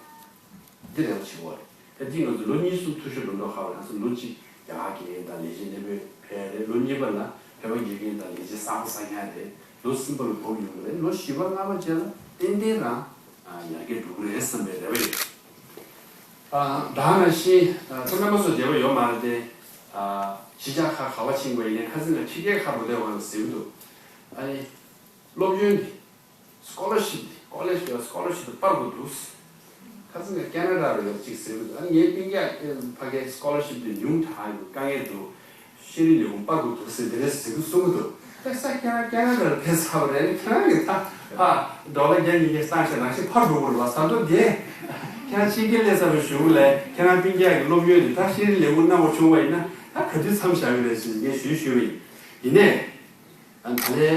འདི་རེ་བ་བྱེད་དགོས་རེད། ད་འདི་ང་ཚོ་ལོ་གཉིས་གསུམ་འཐུས་ཤོར་འགྲོ་མདོག་ཁ་བ་རང་སོ་ལོ་གཅིག་རྒྱ་གར་དགེ་རྒན་དང་ལས་བྱེད་གནས་སྤོས་ཕེབས་རེད། ལོ་གཉིས་པ་ལ་བོད་པ་དགེ་རྒན་དང་ལས་བྱེད་གསར་པ་གསར་རྐྱང་རེད། ལོ་གསུམ་པ་ལ་བོད་ཡོང་གི་རེད། ལོ་བཞི་པ་ལྔ་པ་བཅས་ལ་ཏན་ཏན་རང་ཡར་རྒྱས་འགྲོ་གི་རེད་བསམ་པའི་རེ་བ་ཡོད། ད་ནང་བཞིན་ཁོང་རྣམ་པ་ཚོ་བདེ་བ་ཡོད་མ་རེད་དེ། གཞིས་ཆགས་ཁག་ག་བ་ཕྱིན་པ་ཡིན་ནའི་ཁ་སང་ལ་ཕྱི་རྒྱལ་ཁག་རུ་བསྡད་པ་གང་ཟེར་གི་འདུག་ཨ་ནི་སློབ་ཡོན་གྱི་སྐོ་ལར་ཤིབ་དེ་ཀོ་ལེཇ་གི་སྐོ་ལར་ཤིབ་དེ་སྤར་དགོས་འདུག་ཁ་སང་ཀ་ན་ཌ་རུ་ཡོད་ཅིག་ཟེར་གི་འདུག་ཨ་ངའི་སྤུན་ཀྱག་ཕ་གའི་སྐོ་ལར་ཤིབ་དེ་ཉུང་དྲགས་ཡོད། དཀའ་ངལ་འདུག་ཤེས་རིག་ལས་ཁུངས་སྤར་དགོས་འདུག་ཟེར་དེ་འདྲ་ཟེར་གི་གསུང་གི་འདུག་ད་ས་ཀ་ན་ཀ་ན་ཌ་རུ་ཕེབས་ཚར་བ་རེད། ཁྱེད་རང་གི་ད་ཕ་ཌོ་ལར་བརྒྱ་ཉིས་བརྒྱ་བཏང་ཤག་ནང་བཞིན་ཕར་འགྲོ་དགོས་རེད་བ། ཟ་འདོད་དེ་ཁྱེད་རང་ཕྱི་རྒྱལ་སླེབས་ཚར་བའི་གཞུག་ལ་ཁྱེད་རང་སྤུན་ཀྱག་གི་སློབ་ཡོན་དེ་ད་ཤེས་རིག་ལས་ཁུངས་གནང་བ་བྱུང་བ་ཡིན་ན་ད་ག་དུས་མཚམས་བཞག་གི་རེད་ཟེར་ངས་ཞུས་ཞུས་པ་ཡིན། ཡིན་ནའི། ད་ལྟའི་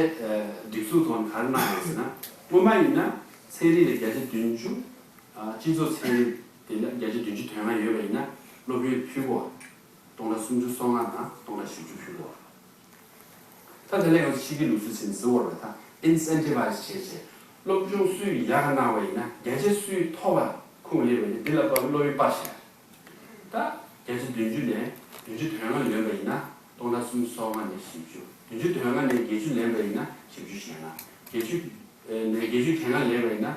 སྒྲིག་འཛུགས་ཐོག་ནས་ག་རེ་གནང་ཡོད་ཟེར་ན། སྔོན་མ་ཡིན་ན་ཚན་རིག་ལ་བརྒྱ་ཆ་བདུན་ཅུ། སྤྱི་ཚོགས་ཚན་རིག་དེ་ལ་བརྒྱ་ཆ་བདུན་ཅུ་དོན་ལྔ་ཡོད་པ་ཡིན་ན་སློབ་ཡོན་ཕུལ་དགོས། སྟོང་ཕྲག་སུམ་ཅུ་སོ་ལྔ་དང་སྟོང་ཕྲག་བཞི་བཅུ་ཕུལ་དགོས། ད་དེ་ལས་ཡང་ཕྱི་རྒྱལ་ལུགས་སྲོལ་ཟིན་ཟིན་བར་བ་དང་ཨིན་སེན་ཊི་ཝའི་ཛི་བྱས་བྱས་སློབ་སྦྱོང་སུས་ཡག་ག་གནང་བ་ཡིན་ན་བརྒྱ་ཆ་སུས་མཐོ་བ་ཁུངས་ལེན་པ་ཡིན་ན་འདི་ལ་དཔག་པའི་སློབ་ཡོན་སྤར་བྱས། ད་བརྒྱ་ཆ་བདུན་ཅུ་ནས་བདུན་ཅུ་དོན་ལྔ་ལོན་པ་ཡིན་ན་སྟོང་ཕྲག་སུམ་ཅུ་སོ་ལྔ་ནས་བཞི་བཅུ། བདུན་ཅུ་དོན་ལྔ་ནས་བརྒྱད་ཅུ་ལོན་པ་ཡིན་ན་བཞི་བཅུ་ཞེ་ལྔ། བརྒྱད་ཅུ་ནས་བརྒྱད་ཅུ་གྱ་ལྔ་ལོན་པ་ཡིན་ན་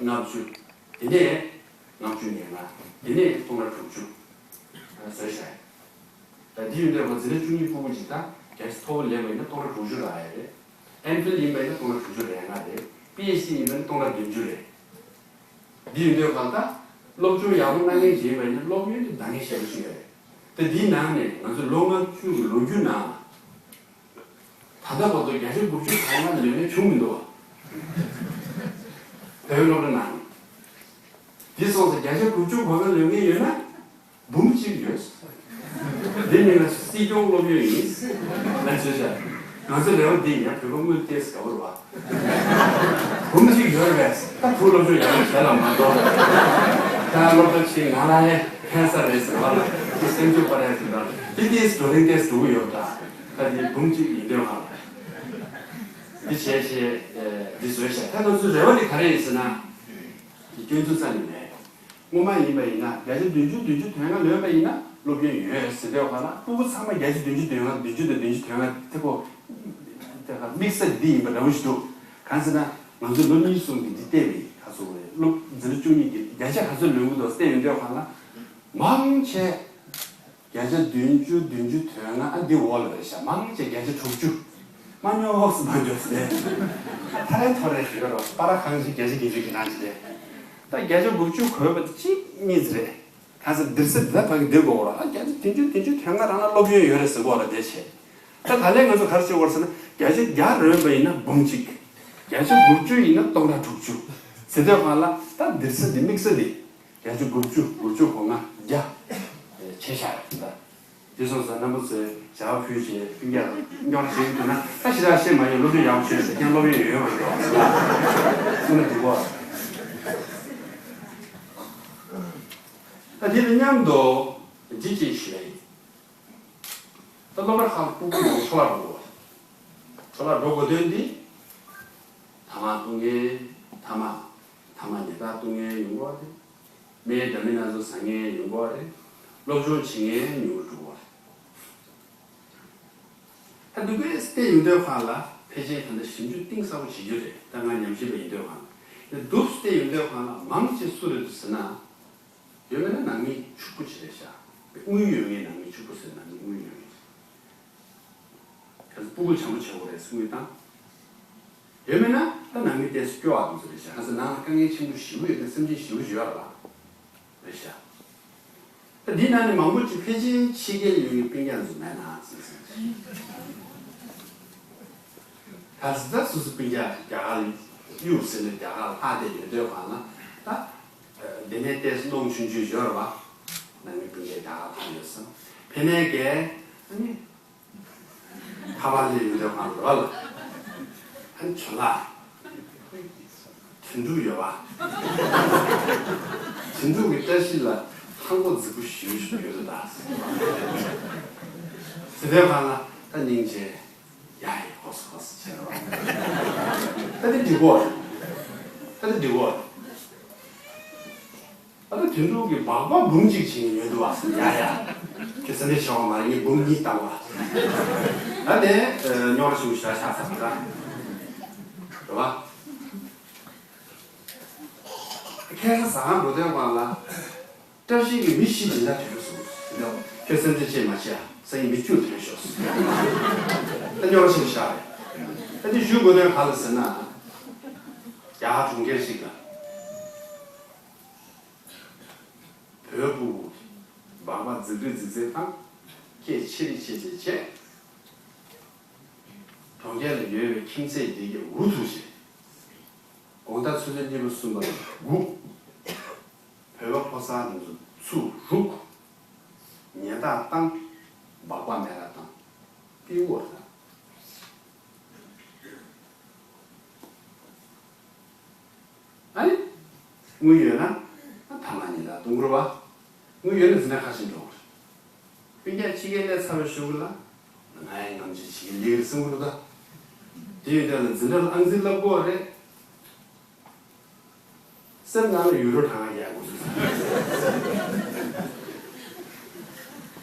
ལྔ་བཅུ། དེ་ནས་ལྔ་བཅུ་ཉེར་ལྔ། དེ་ནས་སྟོང་ཕྲག་དྲུག་ཅུ་བཟོས་བཞག་ད་འདི་ཡོད་འདོད་ཁོ་འཛིན་གྲྭ་བཅུ་གཉིས་ཕྲུ་གུ་ཅིག་ད་རྒྱ་ཆེ་མཐོ་པོ་ལེན་པ་ཡིན་ན་སྟོང་ཕྲག་དྲུག་ཅུ་རག་ཡ་རེད། ཨེམ་ཕིལ་ཡིན་པ་ཡིན་ན་སྟོང་ཕྲག་དྲུག་ཅུ་རེ་ལྔ་རེད། པི་ཨེཆ་ཌི་ཡིན་པ་ཡིན་ན་སྟོང་ཕྲག་བདུན་ཅུ་རེད། འདི་ཡོད་འདོད་ཁོ་ད་སློབ་སྦྱོང་ཡག་པོ་གནང་མཁན་ཅིག་ཡིན་པ་ཡིན་ན་སློབ་ཡོན་དེ་འདང་ངེས་ཞེ་པོ་ཞིག་ཡོད་རེད། ད་འདིའི་ནང་ནས་ང་ཚོ་ལོ་ལྔ་བཅུ་གི་ལོ་རྒྱུས་ནང་ད་ལྟ་བར་དུ་བརྒྱ་ཆ་དགུ་བཅུ་གོ་ལྔ་ལོན་མཁན་བྱུང་མི་འདུག་བ། བོད་སློབ་གྲྭ་ནང་ནས། འདི་སོང་ཙང་བརྒྱ་ཆ་དགུ་བཅུ་གོ་ལྔ་ལོན་མཁན་ཡོད་ན། འབུམ་གཅིག་ཡོད། འདི་མིན་ལ་སྲིད་སྐྱོང་སློབ་ཡོན་ཡིན། ལན་བྱེད་བྱ། ང་ཚོའི་རེ་བ་འདི་ཡིན་ཡང་བོད་པ་དངུལ་ཏོག་ཙམ་དགའ་པོ་རེད་བ། འབུམ་གཅིག་ཡོད་རེད་པས། ད་བུ་སློབ་སྦྱོང་ཡག་པོ་བྱས་ལ་མ་གཏོགས། ད་སློབ་གྲྭ་ཆེན་ང་ལ་ཡང་ཕན་ས་རེད་ཟེར་བ་ལ་དེ་སེམས་ཆུང་པ་རེད་ཟེར་ད་དེ་ཏོག་ཙམ་འགྲོ་རིང་ཏོག་ཙམ་འགྲོ་གི་ཡོད་ད། ད་དེ་འབུམ་གཅིག་ཡིན་དོན་ཧ་ལ། འདི་བྱས་བྱས་འདི་བཟོས་བྱས་ད་ང་ཚོའི་རེ་བ་འདི་ག་རེ་ཡིན་ཟེར་ན། དེ་སྐྱོན་འཛུགས་རྩ་ནས་མེད། སྔོན་མ་ཡིན་པ་ཡིན་ན་བརྒྱ་ཆ་བདུན་ཅུ་བདུན་ཅུ་དོན་ལྔ་ལོན་པ་ཡིན་ན་སློབ་ཡོན་ཡོད་ཟེར་དུས་ག་ལ་སྤུ་གུ་ཚང་མ་བརྒྱ་ཆ་བདུན་ཅུ་དོན་ལྔ་བདུན་ཅུ་དང་བདུན་ཅུ་དོན་ལྔ་དེ་ཁོ་དེ་ག་དམིགས་བསལ་འདི་ཡིན་པ་འདྲ་བོ་ཞིག་འདུག་གང་ཟེར་ན་ང་ཚོ་ལོ་གཉིས་གསུམ་གྱི་འདི་བལྟས་པའི་ཁ་ཚུགས་རེད། སློབ་འཛིན་གྲྭ་བཅུ་གཉིས་ཀྱི་བརྒྱ་ཆ་ག་ཚོད་ལོན་གྱི་འདུག་བལྟས་ཡོང་དུས་ག་ལ་མང་ཆེ། བརྒྱ་ཆ་བདུན་ཅུ་བདུན་ཅུ་དོན་ལྔ་ཨ་འདི་འོག་ལ་རེད་ཤག་མང་ཆེ་བརྒྱ་ཆ་དྲུག་ཅུ། མ་ཉོགས་སུ་མ་འཇོག་ཟེར། ཐ་རེ་ཐོ་རེ་ཞིག་རོ་པ་ར་ཁང་ཞིག་བརྒྱ་ཆ་བརྒྱད་ཅུ་གི་ནང་ཞིག་རེད། ད་བརྒྱ་ཆ་དགུ་བཅུ་གོ་བ་གཅིག་གཉིས་ཟེར་རེད། གང་ཟེར་འདིར་སེ་འདི་ད་ཕ་གི་འདིར་གོ་ར་ཨ་བརྒྱ་ཆ་བདུན་ཅུ་བདུན་ཅུ་དོན་ལྔ་རང་ལ་སློབ་ཡོན་ཡོད་རེད་ཟེར་གོ་ར་དེ་བྱས། ད་ད་ལན་ང་ཚོ་ག་རེ་བྱེད་དགོས་ཟེར་ན་བརྒྱ་ཆ་བརྒྱ་ལོན་པ་ཡིན་ན་འབུམ་གཅིག་བརྒྱ་ཆ་དགུ་བཅུ་ཡིན་ན་སྟོང་ཕྲག་དྲུག་ཅུ། ཟེར་དུས་ག་ལ་ད་འདིར་སེ་འདི་དམིགས་བསལ་འདི། བརྒྱ་ཆ་དགུ་བཅུ་དགུ་བཅུ་གོ་ལྔ་བརྒྱ། ཆེ་ཤག་ད། དེ་སོང་ཙང་རྣམ་པ་ཚོས་བྱ་བ་ཕུལ་བྱས་སྤུན་ཀྱག་སྨྱོ་བཤད་ཀྱི་འདུག་ན་ད་ཞེ་དྲག་བཤད་མ་ཡོང་། སློབ་སྦྱོང་ཡག་པོ་བྱས་ཟེར་ཀྱང་སློབ་ཡོན་ཡོད་མ་རེད་དོ། སུ་ན་འགྲིག་གོ། ད་དེ་དང་མཉམ་དུ་འདི་ཅིག་ཞུ་ཡ་ཡིན། ད་སློབ་གྲྭ་ཁག་ལ་སྤུ་གུ་ཡོང་འཚོ་བ་འགྲོ་དགོས། འཚོ་བ་འགྲོ་དགོས་དོན་འདི། ཐ་མག་བཏུང་མཁན་ཐ་མག་ཐ་མག་ཉལ་ཐག་བཏུང་མཁན་ཡོང་གི་རེད། སྨན་འདྲ་མིན་སྣ་ཚོགས་ཟ་མཁན་ཡོང་གི་རེད། སློབ་སྦྱོང་བྱེད་མཁན་ཉུང་རུ་འགྲོ་གི་རེད། ད་འདུག་གས་བལྟས་ཡོང་དུས་ག་ལ་ཕལ་ཆེར་ད་ལྟ་ཞིབ་འཇུག་གཏིང་ཟབ་པོ་བྱེད་རྒྱུ་རེད། ད་ང་ཉམས་ཞིབ་པ་ཡིན་དུས་ག་ལ་ཡང་འདུག་བལྟས་ཡོང་དུས་ག་ལ་མང་ཆེ་སུ་རེད་འདུག་ཟེར་ན། ཡོད་མེད་ན་ནང་མི་ཕྱུག་པོ་ཅིག་རེད་ཤག་དངུལ་ཡོད་མཁན་ནང་མི་ཕྱུག་པོ་ཟེར་ནང་མི་དངུལ་ཡོད་མཁན་ཞིག་ག་ཚོད་སྤུ་གུ་བྱམས་པོ་བྱེད་དགོས་རེད་དངུལ་བཏང་། ཡོད་མེད་ན་ད་ནང་མི་ཏོག་ཙམ་སྐྱོ་བ་དེ་ཚོ་རེད་ཤག་ག་ཚོད་ནང་ལ་དཀའ་ངལ་ཆེན་པོ་ཞེ་པོ་ཡོད་དེ་སེམས་ཅན་ཞེ་པོ་ཅིག་ཡོད་རེད་པ། རེད་ཤག་ད་འདི་ནང་ནས་མང་པོ་ཅིག་ཕལ་ཆེར་ཕྱི་རྒྱལ་ཡོད་མཁན་སྤུན་ཀྱག་ཚོ་མེད་ན་ཟེར་ཟེར། ག་ཚོད་ད་སོ་སོ་སྤུན་ཀྱག་རྒྱ་གར་ གཡུ་ཟེར་ནས་རྒྱ་གར་ལྷག་བསྡད་ཡོད་དུས་གང་ལ་ད། དེ་ནས་ཏོག་ཙམ་གནོང་ཆུང་ཆུང་ཡོད་རེད་བ། ནང་མི་སྤུན་ཀྱག་རྒྱ་གར་ལྷག་ཡོད་ས། ཕ་མའི་གི་ཨ་ནི། ཁ་པར་སླེབས་ཡོང་དུས་གང་ལ་རོ་ལ། ཨ་ནི་ཇོ་ལགས། དོན་གྲུབ་ཡོད་པ། དོན་གྲུབ་ཀྱི་བཀྲ་ཤིས་ལ་ཧང་གོ་རྫིག་པོ་ཞེ་པོ་ཞིག་ཡོད་རེད་ད། དེ་དུས་གང་ལ་ད་སྙིང་རྗེ། ཡ་ཡི་ཧོ་སི་ཧོ་སི་བྱས་རོ། ད་དེ་འགྲིག་གོ། ད་དེ་འགྲིག་གོ། ཨ་ད་དོན་གྲུབ་ཀྱིས་སྦག་སྦག་འབུམ་གཅིག་བྱིན་ཡོད་འདུག་བ། ཡ་ཡ། ཁྱོད་སེམས་ཁྲལ་བྱེད་དགོས་མ་རེད། ངས་འབུམ་གཉིས་བཏང་བ། ད་དེ་རྙོག་དྲ་ཞིག་ཞེ་དྲག་ཆགས་ཚར་བ་རེད་བ། ཁ་སང་ཟ་ཁང་འགྲོ་དུས་སྒང་ལ་བཀྲ་ཤིས་ཀྱིས་མི་བཞི་སྦྱིན་བདག་ཐོན་སོང་། ཁྱོད་སེམས་ཁྲལ་ཅིག་མ་བྱེད་ཨ། སང་ཉིན་མི་བཅུ་ཐོན་ཤོག་ད་རྙོག་དྲ་ཞིག་བཞག་རེད། ད་དེ་ཞུ་དགོས་དོན་ག་ལ་ཟེར་ན། རྒྱ་གར་གྲོང་ཁྱེར་ཞིག་ལ། བོད་ཕྲུ་གུ་སྦག་སྦག་རྫིག་རྫིག་རྫིག་རྫིག་བཏང་། སྐད་ཆེ་རེ་ཆེ་ཆེ་བྱས། གྲོང་ཁྱེར་ལ་ཡོད་པའི་ཁྱིམ་མཚེས་འདི་གས་འུ་ཐུག་བྱས། དགོང་དག་ཆུ་ཚོད་གཉིས་པ་གསུམ་པ་ལ་སྒུག་བོད་པ་ཕོ་གསར་འདི་ཚོ་ཚུར་རུག་ཉལ་ཐག་བཏང་། སྦག་སྦག་མེ་ར་བཏང་། པི་འོ་ད། ཨ་ནི། དངུལ་ཡོད་ན། ཨ་ཐ་མག་ཉལ་ཐག་གཏོང་དགོས་རེད་བ། དངུལ་ཡོད་ན་འཛིན་གྲྭ་ཁ་ཤས་འགྲོ་དགོས་རེད། སྤུན་ཀྱག་ཕྱི་རྒྱལ་སླེབས་ཚར་བའི་གཞུག་གུ་ལ། ང་ཡང་ནམ་རྒྱུན་ཕྱི་རྒྱལ་སླེབས་ཀྱི་རེད་བསམ་གྱི་འདུག་ད། དེ་ཡོད་དུས་ལ་འཛིན་གྲྭ་ལ་ཨང་རྩིས་བསླབ་དགོས་རེད། སེམས་ནང་ལ་ཡུ་རོ་གྲངས་ཀ་རྒྱག་དགོས་འདུག་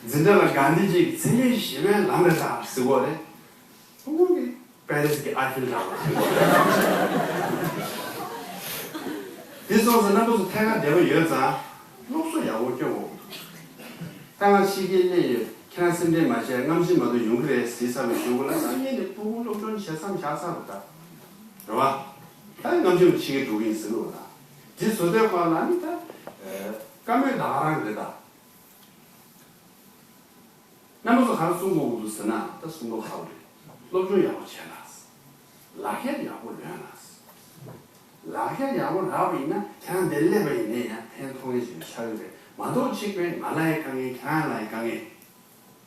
འཛིན་གྲྭ་ལ་གྷན་དྷི་ཇིའི་མཚན་ཉིད་བཞི་པའི་ལམ་རེད་ད་ཟེར་དགོས་རེད། ཁོང་གིས་པེ་རིས་ཀྱི་ཨ་ཕིལ་འདྲ་བ། འདི་སོང་ཙང་རྣམ་པ་ཚོ་ཐད་ཀར་བདེ་བ་ཡོད་ཙང་སློབ་གསོ་ཡག་པོ་སྐྱོན་དགོས་འདུག་ད་ང་ཕྱི་རྒྱལ་སླེབས་ཡོད། ཁྱེད་རང་སེམས་ཁྲལ་མ་བྱེད། སྔ་ཕྱི་མ་གཏོགས་ཡོང་གི་རེད་ཟེར་ཚར་བའི་གཞུག་གུ་ལ། སང་ཉིན་ནས་ཕྲུ་གུ་སློབ་སྦྱོང་བྱེད་མཚམས་བཞག་ཚར་བ་ད། རེད་བ། ད་སྔ་ཕྱི་མ་ཕྱི་རྒྱལ་འགྲོ་གི་ཡིན་ཟེར་གི་རེད་བ། ད་འདི་བཟོ་དུས་སྒང་ལ་ནི་ད། བཀའ་མོལ་ད་ག་རང་རེད་ད། རྣམ་པ་ཚོ་ག་རེ་གསུང་དགོས་ཀྱི་འདུག་ཟེར་ན། ད་གསུང་དགོས་ཁག་པོ་རེད། སློབ་སྦྱོང་ཡག་པོ་བྱས་ལ། ལག་ཁྱེར་ཡག་པོ་ལོན་ལ། ལག་ཁྱེར་ཡག་པོ་རག་པ་ཡིན་ན་ཁྱེད་རང་འདིར་སླེབས་པ་ཡིན་ནའི་ཡང་ཕན་ཐོགས་མཁན་ཞིག་ཆགས་ཀྱི་རེད། མ་གཏོགས་གཅིག་པས་ང་ལ་ཡང་དཀའ་ངལ། ཁྱེད་རང་ལ་ཡང་དཀའ་ངལ།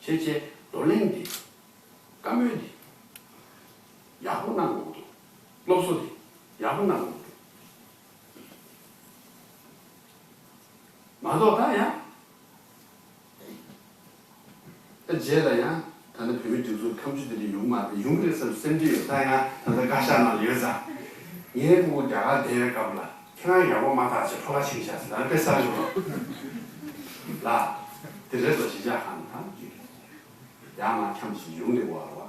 བྱས་བྱས་བགྲོ་གླེང་འདི་བཀའ་མོལ་འདི་ཡག་པོ་གནང་དགོས་འདུག་སློབ་གསོ་འདི་ཡག་པོ་གནང་དགོས་འདུག་མ་གཏོགས་ད་ཡང་། ད་རྗེས་ལ་ཡང་ད་ནི་བོད་མི་སྒྲིག་འཛུགས་ཁ་མཆུ་དེ་འདྲ་ཡོང་མ་རེད། ཡོང་གི་རེད་བསམ་སེམས་ཁྲལ་ཡོད། ད་ཡང་ད་ལྟ་བཀའ་ཤག་ནང་ལ་ཡོད་ཙང་། ངའི་ཕྲུ་གུ་རྒྱ་གར་བསྡད་པའི་སྐབས་ལ་ཁྱེད་རང་ཡག་པོ་མ་ཐག་ཆེད་ཕོ་ལ་ཕྱིན་ཤག་ཟེར། ད་ནི་དཔེ་བསགས་ཡོད་ལ། དེ་རེད་དོ། གཞིས་ཆགས་ཁག་ནང་ད་ཅིག་ཡང་མ་འཁྱམས་ཤིག་ཡོང་བསྡད་ཡོད་རེད་བ།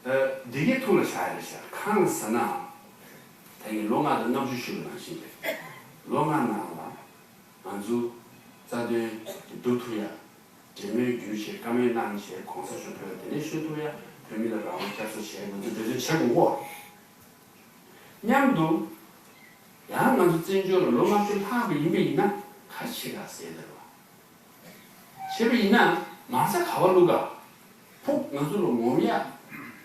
ཨ། འདི་གའི་ཐུགས་ལ་བཞག་ཡ་རེད་ཤག་གང་ཟེར་ན། ད་ངས་ལོ་ལྔ་དང་ལྔ་བཅུ་ཞུས་པ་ནང་བཞིན་རེད། ལོ་ལྔ་ནང་ལ་ང་ཚོ་རྩ་དོན་གྱི་བསྡུ་ཐུབ་ཡ། འབྲེལ་མོལ་བརྒྱུད་བྱས། བཀའ་མོལ་གནང་བྱས། གོང་ས་མཆོག་བོད་ལ་དེ་ནས་ཤོད་ཐུབ་ཡ། བོད་མི་ལ་རང་དབང་བསྐྱར་གསོ་བྱས། ང་ཚོ་འབད་བརྩོན་བྱེད་དགོས་གོ། མཉམ་དུ་ཡང་ང་ཚོ་བཙན་བྱོལ་ལ་ལོ་ལྔ་བཅུ་ལྷག་པ་ཡིན་པ་ཡིན་ན་ག་རེ་བྱེད་ག་ཟེར་ལབ་པ། བྱས་པ་ཡིན་ན་མ་རྩ་ག་པར་བླུག་ག། ཕུགས་ང་ཚོ་ལ་ངོམ་ཡ།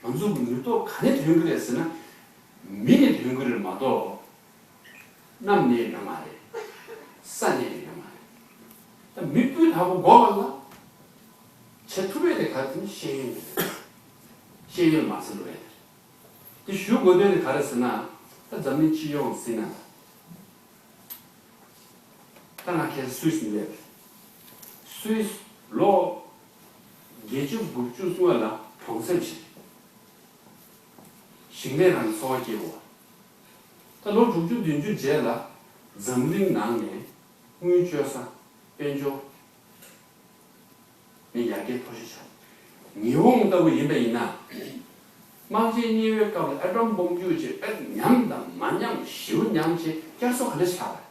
ང་ཚོ་གི་ནུས་སྟོབས་ག་ནས་ཐོན་གི་རེད་ཟེར་ན། མི་ནས་ཐོན་གི་རེད་མ་གཏོགས། གནམ་ནས་ཡོད་མ་རེད། ས་ནས་ཡོད་མ་རེད། ད་མི་སྤུས་དག་པོ་དགོས་པ་ལ། བྱེད་ཐུབ་ཡས་དེ་ག་རེ་ཟེར་ན་ཤེས་ཡོན་རེད། ཤེས་ཡོན་མ་རྩ་བླུག་ཡས་དེ་རེད། དེ་ཞུ་དགོས་དོན་དེ་ག་རེ་ཟེར་ན། ད་འཛམ་གླིང་སྤྱི་ཡོངས་ཟེར་ན། ད་ང་ཁྱེད་སུད་སི་ནས་སླེབས། སུད་སི་ལོ་བརྒྱད་ཅུ་དགུ་བཅུ་སྔོན་ལ་གྲོང་གསེབ་ཞིག་ཞིང་ལས་རང་གི་འཚོ་བ་སྐྱེལ་བ། ད་ལོ་དྲུག་ཅུ་བདུན་ཅུ་རྗེས་ལ་འཛམ་གླིང་ནང་ནས་དངུལ་སྤྱོད་ས་དཔལ་འབྱོར་ནི་ཡར་རྒྱས་མཐོ་ཤོས་ཆགས། ཉི་ཧོང་ལྟ་བུ་ཡིན་པ་ཡིན་ན། དམག་ཆེན་གཉིས་པའི་སྐབས་ལ་ཨ་ཊོམ་བོམ་བརྒྱུད་བྱས། ཨ། ཉམས་དང་མ་ཉམས་ཞེ་པོ་ཉམས་བྱས་བསྐྱར་གསོ་ག་འདྲ་ཆགས་པ་རེད།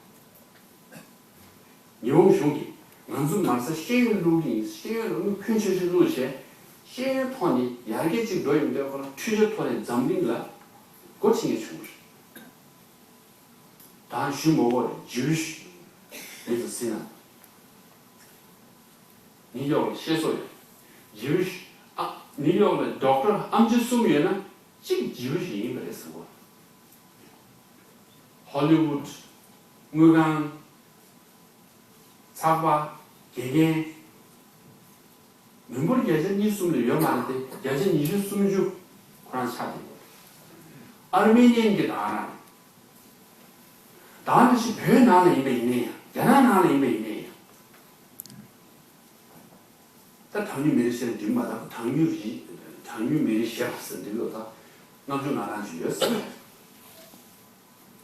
ཉི་ཧོང་གཞུང་གིས་ང་ཚོ་མ་རྩ་ཤེས་ཡོན་བླུག་གི་ཡིན། ཤེས་ཡོན་ལ་དངུལ་ཕོན་ཆེ་ཤོས་བླུགས་བྱས། ཤེས་ཡོན་ཐོག་ནས་ཡར་རྒྱས་ཅིག་འགྲོ་ཡོང་དུས་ཁོ་རང་འཕྲུལ་ཆས་ཐོག་ནས་འཛམ་གླིང་ལ་སྒོ་ཕྱེ་མཁན་བྱུང་བ་རེད། ད་ཞུ་མ་དགོས་རེད། ཇུའུ་ཤི་མི་ཚོ་ཟེར་ན། ནིའུ་ཡོག་ལ་བཤད་སྲོལ་ཡོད། ཇུའུ་ཤི། ཨ། ནིའུ་ཡོག་ལ་ཌོག་ཊར་ཨེམ་ཆི་གསུམ་ཡོད་ན་གཅིག་ཇུའུ་ཤི་ཡིན་པ་རེད་ཟེར་གོ། ཧོ་ལི་ཝུད། དངུལ་ཁང་། ཚགས་པར། དགེ་རྒན། མི་འབོར་བརྒྱ་ཆ་གཉིས་གསུམ་ལས་ཡོད་མ་རེད་དེ། བརྒྱ་ཆ་ཉི་ཤུ་སུམ་ཅུ་ཁོ་རང་ཆགས་བསྡད་ཡོད། ཨར་མེ་ནི་ཡན་གྱི་ད་ག་རང་རེད། ད་ག་ནང་བཞིན་བོད་ནང་ལ་ཡིན་པ་ཡིན་ནའི་ཡང་། རྒྱ་ནག་ནང་ལ་ཡིན་པ་ཡིན་ནའི་ཡང་། ད་གྲངས་ཉུང་མི་རིགས་ཞེས་འདི་མ་གཏོགས། གྲངས་ཉུང་རིགས། གྲངས་ཉུང་མི་རིགས་ཞེས་པ་ཟེར་འདི་ལོ་ད་ལྔ་བཅུ་ང་གྲངས་ཅིག་ཡོད་ཟེར།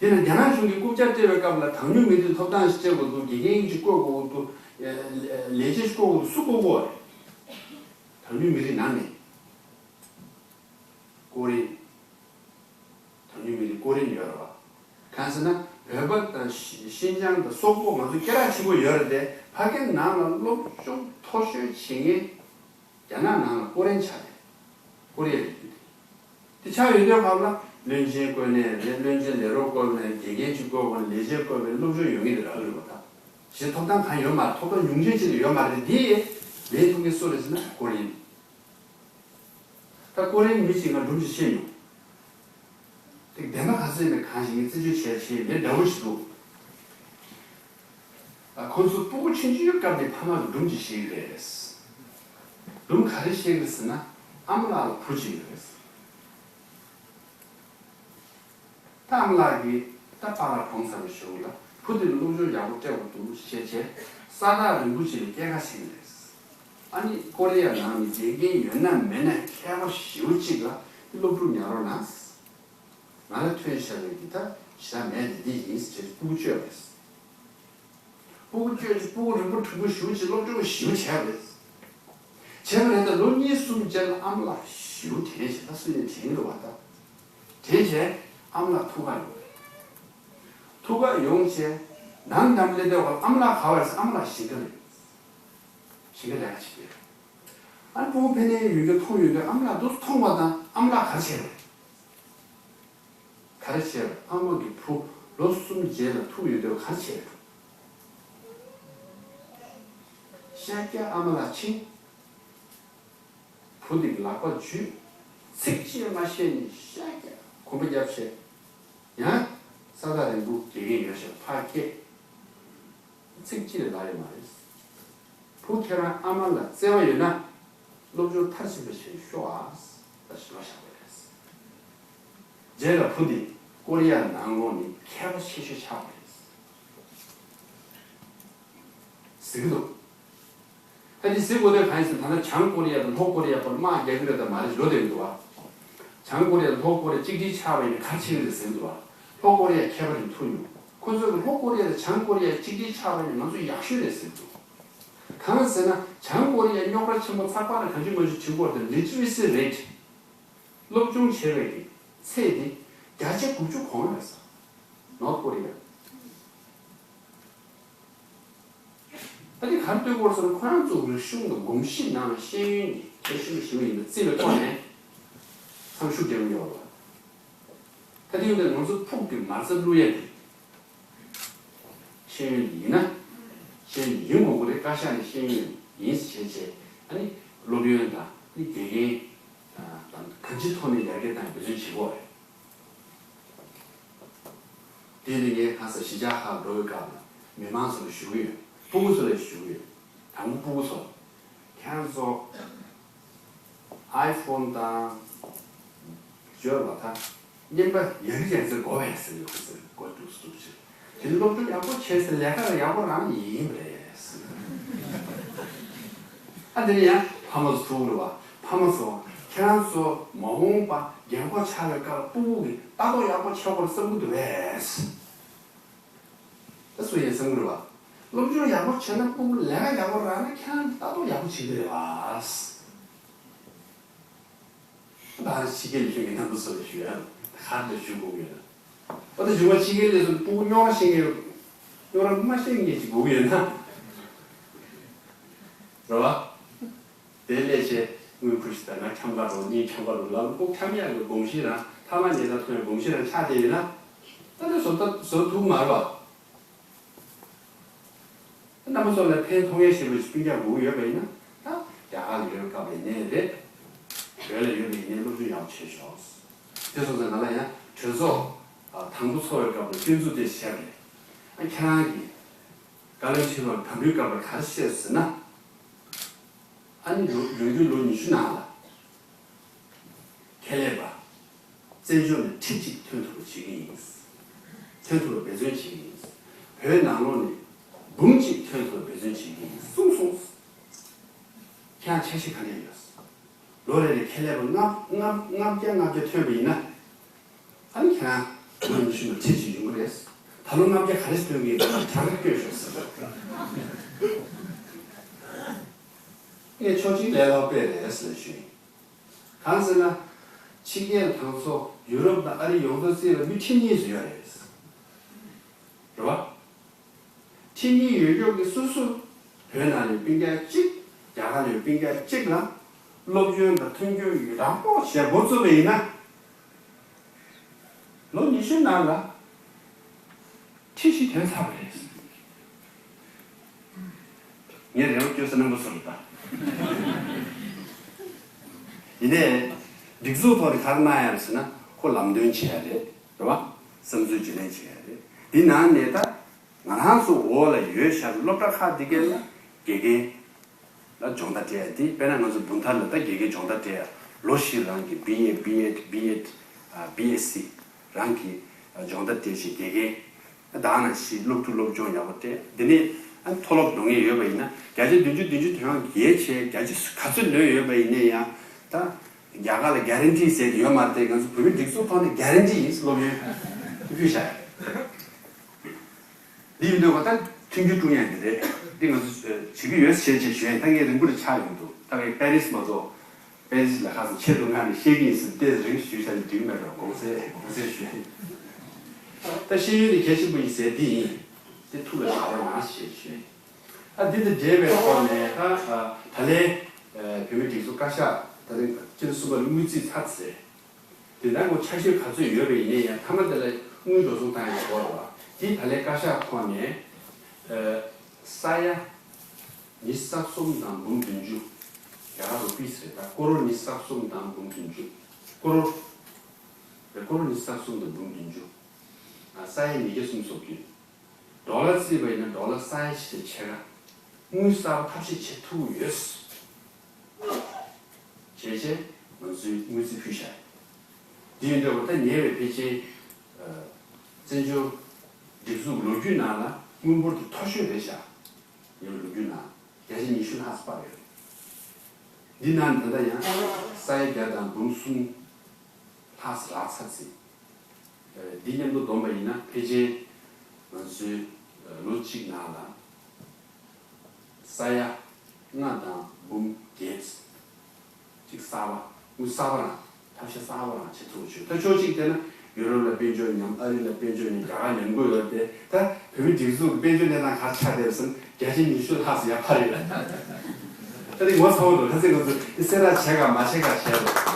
དེ་ན་རྒྱ་ནག་གཞུང་གིས་རྐུབ་བཀྱག་སྤྲད་པའི་སྐབས་ལ། གྲངས་ཉུང་མི་རིགས་ཐོབ་ཐང་ཞིག་སྤྲད་དགོས་འདུག་དགེ་རྒན་ཞིག་བསྐོ་དགོས་འདུག་ལས་བྱེད་ཞིག་བསྐོ་དགོས་འདུག་སུ་བསྐོ་དགོས་རེད། གྲངས་ཉུང་མི་རིགས་ནང་ནས། ཀོ་རིན། གྲངས་ཉུང་མི་རིགས་ཀོ་རིན་ཡོད་རེད་བ། གང་ཟེར་ན་བོད་པ་དང་ཤི- ཤིན་ཅང་དང་སོག་པོ་ང་ཚོ་སྐད་གྲགས་ཆེན་པོ་ཡོད་རེད་དེ། ཕ་གིའི་ནང་ལ་སློབ་སྦྱོང་མཐོ་ཤོས་བྱེད་མཁན་རྒྱ་ནག་ནང་ལ་ཀོ་རིན་ཆགས་རེད། ཀོ་རི་ཡ་རིགས་རྒྱུད་དེ། དེ་ཆགས་ཡོད་དུས་སྐབས་ལ་བློན་ཆེན་བསྐོས་ནའི་རེད། བློན་ཆེན་ལས་རོགས་བསྐོས་ནའི། དགེ་རྒན་ཅིག་བསྐོས་པ་ནས། ལས་བྱེད་བསྐོས་པའི་སློབ་སྦྱོང་ཡོད་ངེས་དེ་རག་གི་རེད་བ། ད་གཞན་ཐོབ་ཐང་གང་ཡོད་མ་རེད། ཐོབ་ཐང་ཉུང་ཤས་ཅིག་ལས་ཡོད་མ་རེད། འདི་ལས་ཐུབ་མཁན་སུ་རེད་ཟེར་ན་ཀོ་རི་ཡ་ཡིན། ད་ཀོ་རི་ཡའི་མི་གཅིག་ང་སྒྲུང་ཅིག་བཤད་མྱོང་། དེ་བདེན་པ་ག་ཚོད་ཡིན་པའི་གང་ཞིག་ངས་རྩད་གཅོད་བྱས་བྱས་ལས་འདྲ་བོ་ཞིག་འདུག་ཨ། ཁོ་ཚོ་སྤུ་གུ་ཆུང་ཆུང་སྐབས་ནས་ཕ་མ་གིས་སྒྲུང་ཅིག་བཤད་ཀྱི་རེད། སྒྲུང་ག་རེ་བཤད་ཀྱི་རེད་ཟེར་ན། ཨ་མ་ལགས་ལ་བུ་གཅིག་ཡོད་རེད། ད་ཨ་མ་ལགས་ཀྱིས་ད་པཱ་ལགས་གྲོངས་ཚར་བའི་གཞུག་ལ་བུ་དེ་ལ་སློབ་སྦྱོང་ཡག་པོ་སྤྲད་དགོས་འདུག་ཞེས་བྱས། ས་ཐག་རིང་པོ་ཅིག་ལ་སྐྱེལ་ཁ་ཕྱིན་རེད། ཨ་ནི་ཀོ་རི་ཡ་ནང་ནས་དགེ་རྒན་ཡོད་ན་མེད་ན་མཁས་པ་ཞེ་པོ་ཅིག་ལ་སློབ་ཕྲུག་ཉར་རོགས་གནང་། ང་ལ་ཐོན་བཞག་པའི་འདི་ད་ཞེ་དྲག་མེད་དེ། འདི་ཡིན་ཟེར་བྱས་སྤུ་གུ་བཅོས་པ་རེད། སྤུ་གུ་བཅོས་བྱས་སྤུ་གུ་རིང་པོ་གྲུང་པོ་ཞེ་པོ་ཅིག་སློབ་སྦྱོང་ཞེ་པོ་བྱས་པ་རེད། བྱས་པ་རེད། ད་ལོ་གཉིས་གསུམ་རྗེས་ལ་ཨ་མ་ལགས་ཞེ་པོ་དྲན་བྱས། ད་སུ་ཡིན་དྲན་གྱི་འདུག་བ། ད་དྲན་བྱས་ཨ་མ་ལགས་ཐུག་ག་ཡོང་། ཐུག་ག་ཡོང་བྱས་ནང་འགྲམ་སླེབས་དུས་ཨ་མ་ལགས་ག་པར་ཟེར། ཨ་མ་ལགས་ཞིང་ཁ་རེད། ཞིང་ཁ་ལས་ཀ་བྱེད་ཀྱི་རེད། ཨ་ནི་སྤུ་གུ་ཕ་ནས་ཡོང་རྒྱུ་མཐོང་ཡོང་དུས་ཨ་མ་ལགས་འདུག་སེ་མཐོང་བ་དང་། ཨ་མ་ལགས་ག་རེ་བྱས་པ་རེད། ག་རེ་བྱས་པ་རེད། ཨ་མ་གི་བུ་ལོ་གསུམ་རྗེས་ལ་ཐུག་ཡོང་དུས་ག་རེ་བྱས་པ་རེད། ཤ་རྒྱགས་ཨ་མ་ལགས་ཕྱིན། བུ་དེ་གི་ལག་པ་འཇུས། ཚིག་གཅིག་མ་བཤད་ནས་ཤ་རྒྱགས་གོམ་པ་རྒྱབ་བྱས། ཡང་ས་ཐག་རིང་པོ་དགེ་རྒན་ཡོད་ཞེས་ཕར་བསྐྱལ། ཚིག་གཅིག་ལས་ལབ་ཡོད་མ་རེད། བུ་ཁྱེད་རང་ཨ་མ་ལ་བརྩེ་བ་ཡོད་ན་སློབ་སྦྱོང་མཐར་ཕྱིན་པ་བྱས་ཤོག་ཨ། ད་ཞུ་བ་བཞག་པ་རེད། རྗེས་ལ་བུ་དེ་ཀོ་རི་ཡ་ནང་ལོགས་ནས་མཁས་པ་ཆེ་ཤོས་ཆགས་པ་རེད་ཟེར་གྱི་འདུག་ད་འདི་ཟེར་དགོས་དོན་གང་ཡིན་ཟེར་ན། ད་ལྟ་བྱང་ཀོ་རི་ཡ་དང་ལྷོ་ཀོ་རི་ཡ་བར་དམག་རྒྱག་གི་རེད་དམ་མ་རེད་ལབ་བསྡད་ཀྱི་འདུག་བ། བྱང་ཀོ་རི་ཡ་དང་ལྷོ་ཀོ་རི་ཡ་གཅིག་སྒྲིལ་ཆགས་པ་ཡིན་ན་ག་རེ་བྱེད་ཀྱི་རེད་ཟེར་གྱི་འདུག་བ། ལྷོ་ཀོ་རི་ཡ་མཁས་པ་རེད་འདུག་ཁོ་ཚོས་ལྷོ་ཀོ་རི་ཡ་དང་བྱང་ཀོ་རི་ཡ་གཅིག་སྒྲིལ་ཆགས་པ་ཡིན་ན་ང་ཚོ་ཡག་ཤོས་རེད་ཟེར་གྱི་འདུག་གང་ཟེར་ན་བྱང་ཀོ་རི་ཡ་རྙོག་དྲ་ཆེན་པོ་ཚགས་པར་ལ་གང་བྱུང་མང་བྱུང་བྲིས་ཀྱི་ཡོད་རེད་དེ། Literacy rate། སློབ་སྦྱོང་བྱེད་པའི་གི་ཚད་དེ་བརྒྱ་ཆ་དགུ་བཅུ་གོང་རེད་ཟེར། ནོར་ཐ་ཀོ་རི་ཡ། ད་དེ་ག་རེ་ལྟོས་དགོས་ཟེར་ན། ཁོ་རང་ཚོ་རིག་གཞུང་དང་གོམས་གཤིས་ནང་ཤེས་ཡོན་གྱི་ཁྱད་གཞི་ཞིག་ཡིན་པ་བརྩི་བའི་ཐོག་ནས་འཚམས་ཤུགས་རྒྱག་གི་ཡོད་རེད། ད་དེ་ཡོད་དུས་ང་ཚོ་ཕུགས་ཀྱི་མ་རྩ་བླུ་ཡ་དེ་ཤེས་ཡོན་ཡིན་ན། ཤེས་ཡོན་ཡིན་དགོས་ཀྱི་རེད། བཀའ་ཤག་ནས་ཤེས་ཡོན་ཡིན་ཟེར་བྱས་བྱས། ཨ་ནི་སློབ་ཡོན་དང་ཨ་ནི་དགེ་རྒན་དང་གང་ཅིའི་ཐོག་ནས་ཡར་རྒྱས་གཏང་འབད་བརྩོན་བྱེད་དགོས་རེད། དེ་ནི་ངས་ཁ་སང་གཞིས་ཆགས་ཁག་འགྲོ་བའི་སྐབས་ལ་མི་མང་ཚོ་ལ་ཞུ་གི་ཡོད། སྤུ་གུ་ཚོ་ལ་ཞུ་གི་ཡོད། དང་པོ་སྤུ་གུ་ཚོ། ཁྱེད་རང་ཚོ་ཨའི་ཕོན་དང་བརྗོད་པ་དང་རྔན་པ་ཡག་ཡག་ཚོ་དགོས་པས་ཟེར་ཡོད་ཟེར། དགོས་འདུག་འདུག་ཅེས། དེ་ནི་སློབ་སྦྱོང་ཡག་པོ་བྱས་ཟེར། ལས་ཀ་ཡག་པོ་རག་ན་ཡིན་པ་རེད་ཟེར། ཨ་དེ་ནི་ཡང་ཕ་མ་ཚོ་ཐུག་རེད་བ། ཕ་མ་ཚོ་ཁྱེད་རང་ཚོ་མ་འོངས་པ་རྒན་གོག་ཆགས་པའི་སྐབས་སྤུ་གུ་གི་ལྟ་རྟོག་ཡག་པོ་བྱེད་དགོས་བསམ་གྱི་འདུག་པས། ད་སུ་ཡིན་བསམ་གྱི་རེད་བ། སློབ་སྦྱོང་ཡག་པོ་བྱས་ན་སྤུ་གུ་ལས་ཀ་ཡག་པོ་རག་ན་ཁྱེད་རང་ལྟ་རྟོག་ཡག་པོ་བྱེད་ཀྱི་རེད་བ། ད་ཕྱི་རྒྱལ་ལ་ཡོད་མཁན་རྣམ་པ་ཚོ་ལ་ཞུ་ཡ། ད་ག་རེ་ཞུ་དགོས་ཀྱི་ཡོད་ན། ཨ་ད་གཞུག་མ་ཕྱི་རྒྱལ་སླེབས་སོང་། སྤུ་གུ་རྙོག་དྲ་ཤེས་མཁན་ཡོད། རྙོག་དྲ་མ་ཤེས་མཁན་ཅིག་དགོས་ཀྱི་ཡོད་ན། རེད་བ། དེ་སླེབས་བྱས་དངུལ་ཁུར་ཞིག་དང་། ང་འཁྱམ་ག་འགྲོ། གཉིས་འཁྱམ་ག་འགྲོ་ལབ། སྤུ་གུ་འཁྱམ་ཡག་གི་གོམས་གཤིས་རང་། ཐ་མག་ཉལ་ས་མཐོང་ཡག་གོམས་གཤིས་རང་ཆགས་བསྡད་ཡོད་ན། ད་དེ་བཟོ་ད་བཟོ་ཐུབ་མ་རེད་བ། རྣམ་པ་ཚོ་ལ་ཕན་ཐོགས་ཡས་ཞེ་པོ་ཅིག་སྤུན་ཀྱག་དགོས་ཀྱི་ཡོད་པ་ཡིན་ན། ད་རྒྱ་གར་ལ་ཡོད་སྐབས་ཡིན་ནའི་རེད། བོད་ལ་ཡོད་པ་ཡིན་ནའི་སློབ་སྦྱོང་ཡག་པོ་བྱས་ཤོག། དེ་སོང་ཙང་ང་ལ་ཡང་གྲོས་ཚོགས་ དང་པོ་ཚོགས་པའི་སྐབས་ལ་སྐྱོན་འཛུགས་དེ་བཤད་པ་རེད། ཨ་ཁྱེད་རང་གིས་བཀའ་བློན་ཁྲི་པ་དམ་འབུལ་སྐབས་ལ་ག་རེ་བཤད་ཟེར་ན། ཨ་ནི་ལོ་ཡོང་རྒྱུའི་ལོ་ཉི་ཤུ་ནང་ལ་ཁེ་ལས་པ་བཙན་བྱོལ་ནས་ཁྲི་གཅིག་ཐོན་ཐུབ་པ་བྱེད་ཀྱི་ཡིན། ཐོན་ཐུབ་པ་འབད་བརྩོན་བྱེད་ཀྱི་ཡིན། བོད་ནང་ལོགས་ནས་འབུམ་གཅིག་ཐོན་ཐུབ་པ་འབད་བརྩོན་བྱེད་ཀྱི་ཡིན་གསུངས་སོང་། ཁྱེད་རང་འཆར་གཞི་ག་འདྲ་ཡོད། ལོ་རེ་རེ་ཁེ་ལས་པ་ལྔ་ལྔ་ལྔ་བརྒྱ་ལྔ་བརྒྱ་ཐོན་པ་ཡིན་ན། ཨ་ནི་ཁྱེད་རང་ལོ་ཉི་ཤུ་ནང་ཁྲི་གཅིག་ཡོང་གི་རེད། ད་ལོ་ལྔ་བརྒྱ་ག་རེ་ཐོན་གི་ཡོད་ན་གྲངས་ཀ་སྐྱོན་ཤོག་ཟེར། ངས་ཕྱོགས་གཅིག་ལས་སླ་པོ་རེད་ཟེར་ཞུས། གང་ཟེར་ན། ཕྱི་རྒྱལ་གྲངས་ཚོ་ཡུ་རོབ་དང་ཨ་རི་ཡོང་འདོད་སྲིད་ལ་མི་ཁྲི་གཉིས་སུ་ཡོད་རེད། རེད་བ། ཁྲི་གཉིས་ཡོད་ཀྱོག་གི་སོ་སོ་བོད་ནང་ཡོད་སྤུན་ཀྱག་གཅིག་རྒྱ་གར་ཡོད་སྤུན་ཀྱག་གཅིག་ལ་སློབ་སྦྱོང་དང་མཐུན་འགྱུར་ཡོད་དྲག་པོ་བྱས་འགོ་བཙུགས་པ་ཡིན་ན། ལོ་ཉི་ཤུ་ནང་ལ་ཁྲི་བཞི་ཐོན་ཚར་བ་རེད། ངས་རེ་བ་བཅོལ་ས་རྣམ་པ་ཚོ་ལ་ད། ཡིན་ནའི། སྒྲིག་འཛུགས་ཐོག་ནས་ག་རེ་གནང་ཡ་རེད་ཟེར་ན་ཁོ་ལམ་སྟོན་བྱེད་ཡ་རེད། རེད་བ། བསམ་ཚུལ་བརྗེ་ལེན་བྱེད་ཡ་རེད། འདི་ནང་ནས་ད། ང་རང་ཚོ་འོག་ལ་ཡོད་བཞག་པའི་སློབ་གྲྭ་ཁག་འདི་གའི་ལ་དགེ་རྒན་ལ་སྦྱོང་བརྡར་སྤྲད་ཡ་དེ། དཔེར་ན་ང་ཚོ་བུན་ཐར་ལ་ད་དགེ་རྒན་སྦྱོང་བརྡར་སྤྲད་ཡ་ལོ་བཞི་རང་གི་B A B Ed B Ed B S C རང་གི་སྦྱོང་བརྡར་སྤྲད་བྱས་དགེ་རྒན་ད་ནང་བཞིན་སློབ་ཕྲུག་སློབ་སྦྱོང་ཡག་པོ་སྤྲད། དེ་ནས་ཨ་མཐོ་སློབ་འགྲོ་མཁན་ཡོད་པ་ཡིན་ན་བརྒྱ་ཆ་བདུན་ཅུ་བདུན་ཅུ་དོན་ཡང་རྒྱལ་ཆེ་བརྒྱ་ཆ་ག་ཚོད་ལོན་ཡོད་པ་ཡིན་ནའི་ཡང་ད་རྒྱ་གར་ལ་གྷ་རན་ཊི་ཟེར་གྱི་ཡོད་མ་རེད་དེ། ང་ཚོ་བོད་མི་སྒྲིག་འཛུགས་ཐོག་ནས་གྷ་རན་ཊི་ཡིན་སློབ་ཡོན་ཕུལ་བཞག་ཡོད། འདི་ཡིན་དུས་ད་མཐུན་འགྱུར་བསྐྲུན་ཡ་འདི་རེད། འདི་ང་ཚོ་བྱེད་ཀྱི་ཡོད་ཞེས་བྱས་ཞུ་ཡ་ད་ངས་རིང་པོ་རེ་ཆགས་ཡོང་འདུག་ད་ངས་པེ་རིས་མ་གཏོགས་པེ་རིས་ལ་ཁ་སང་ཆེད་དུ་མངགས་ནས་བཤད་ཀྱི་ཡིན་ཟེར་ཏེ་རིང་ཞུས་བྱས་ནས་འགྲིག་མེད་འགྲོ། དགོངས་སེལ་དགོངས་སེལ་ཞུ་ཡ་ཡིན། ད་ཤེས་ཡོན་དེ་གལ་ཆེན་པོ་ཡིན་ཟེར་འདི་ཡིན། དེ་ཐུགས་ལ་བཞག་རོགས་གནང་ཞེས་ཞུ་ཡ་ཡིན། ད་འདི་དང་འབྲེལ་བའི་ཐོག་ནས་ད་ད་ལན་བོད་མི་སྒྲིག་འཛུགས་བཀའ་ཤག་ད་རིང་སྤྱི་ཟླ་གསུམ་པ་ལ་དངུལ་རྩིས་ཚར་ཚེ། དེ་ལྟར་ངོ་ཆ་ཤས་ག་ཚོད་ཡོད་པ་ཡིན་ནའི་ཡང་མཐའ་མ་དེ་ལ་དངུལ་འགྲོ་སོང་བཏང་ཡག་སྐོར་ལ་དེ་ད་ལན་བཀའ་ཤག་ཁོངས་ནས་ས་ཡ་ཉི་ཤུ་རྩ་གསུམ་དང་འབུམ་བདུན་ཅུ། རྒྱ་གར་རུ་པིས་རེད། ད་ཀོ་རོར་ཉི་ཤུ་རྩ་གསུམ་དང་འབུམ་བདུན་ཅུ། ཀོ་རོར་རེད། ཀོ་རོར་ཉི་ཤུ་རྩ་གསུམ་དང་འབུམ་བདུན་ཅུ། ས་ཡ་ཉིས་བརྒྱ་སུམ་ཅུ་སོ་བརྒྱད། ཌོ་ལར་བརྩིས་པ་ཡིན་ན་ཌོ་ལར་ས་ཡ་ཕྱེད་ཀ་དངུལ་གསར་པ་ཐབས་ཤེས་བྱེད་ཐུབ་ཡོད། བྱས་རྗེས་ང་ཚོས་དངུལ་རྩིས་ཕུལ་བཞག་འདི་ཡིན་དུས་ད་ཉེ་བའི་ཕལ་ཆེར་བཙན་བྱོལ་སྒྲིག་འཛུགས་ལོ་རྒྱུས་ནང་ལ་དངུལ་འབོར་དེ་མཐོ་ཤོས་རེད་བཞག་ཉེ་བའི་ལོ་རྒྱུས་ནང་བརྒྱ་ཆ་ཉི་ཤུ་ལྷག་ཙམ་སྤར་ཡོད། འདི་ནང་ད་ལྟ་ཡང་ས་ཡ་བརྒྱ་དང་འབུམ་གསུམ་ལྷག་ཙམ་རག་ཚར་ཚེ། འདི་མཉམ་དུ་བསྡོམས་པ་ཡིན་ན་ཕལ་ཆེར་ང་ཚོའི་ལོ་གཅིག་ནང་ལ་ས་ཡ་ལྔ་དང་འབུམ་བརྒྱད་ཅིག་གསར་པ་དངུལ་གསར་པ་རང་ཐབས་ཤེས་གསར་པ་རང་བྱེད་ཐུབ་ཆོག་ད་ཕྱོགས་གཅིག་བལྟས་ན་ཡུ་རོབ་ལ་དཔལ་འབྱོར་ཉམས། ཨ་རི་ལ་དཔལ་འབྱོར་ཉམས། རྒྱ་གར་ཉམས་དགོས་ཡོད་དེ། ད་བོད་མི་སྒྲིག་འཛུགས་ཀྱི་དཔལ་འབྱོར་གནས་སྟངས་ག་རེ་ཆགས་བསྡད་ཟེར་ན་བརྒྱ་ཆ་ཉི་ཤུ་ལྷག་ཙམ་ཡར་འཕར་ཡོད། ད་དེ་ངོ་ཚ་བོ་འདུག་ད་ཚེ་ང་ཚོ་དེ་སེ་ར་བྱེད་ག་མ་བྱེད་ག་བྱས་རོགས།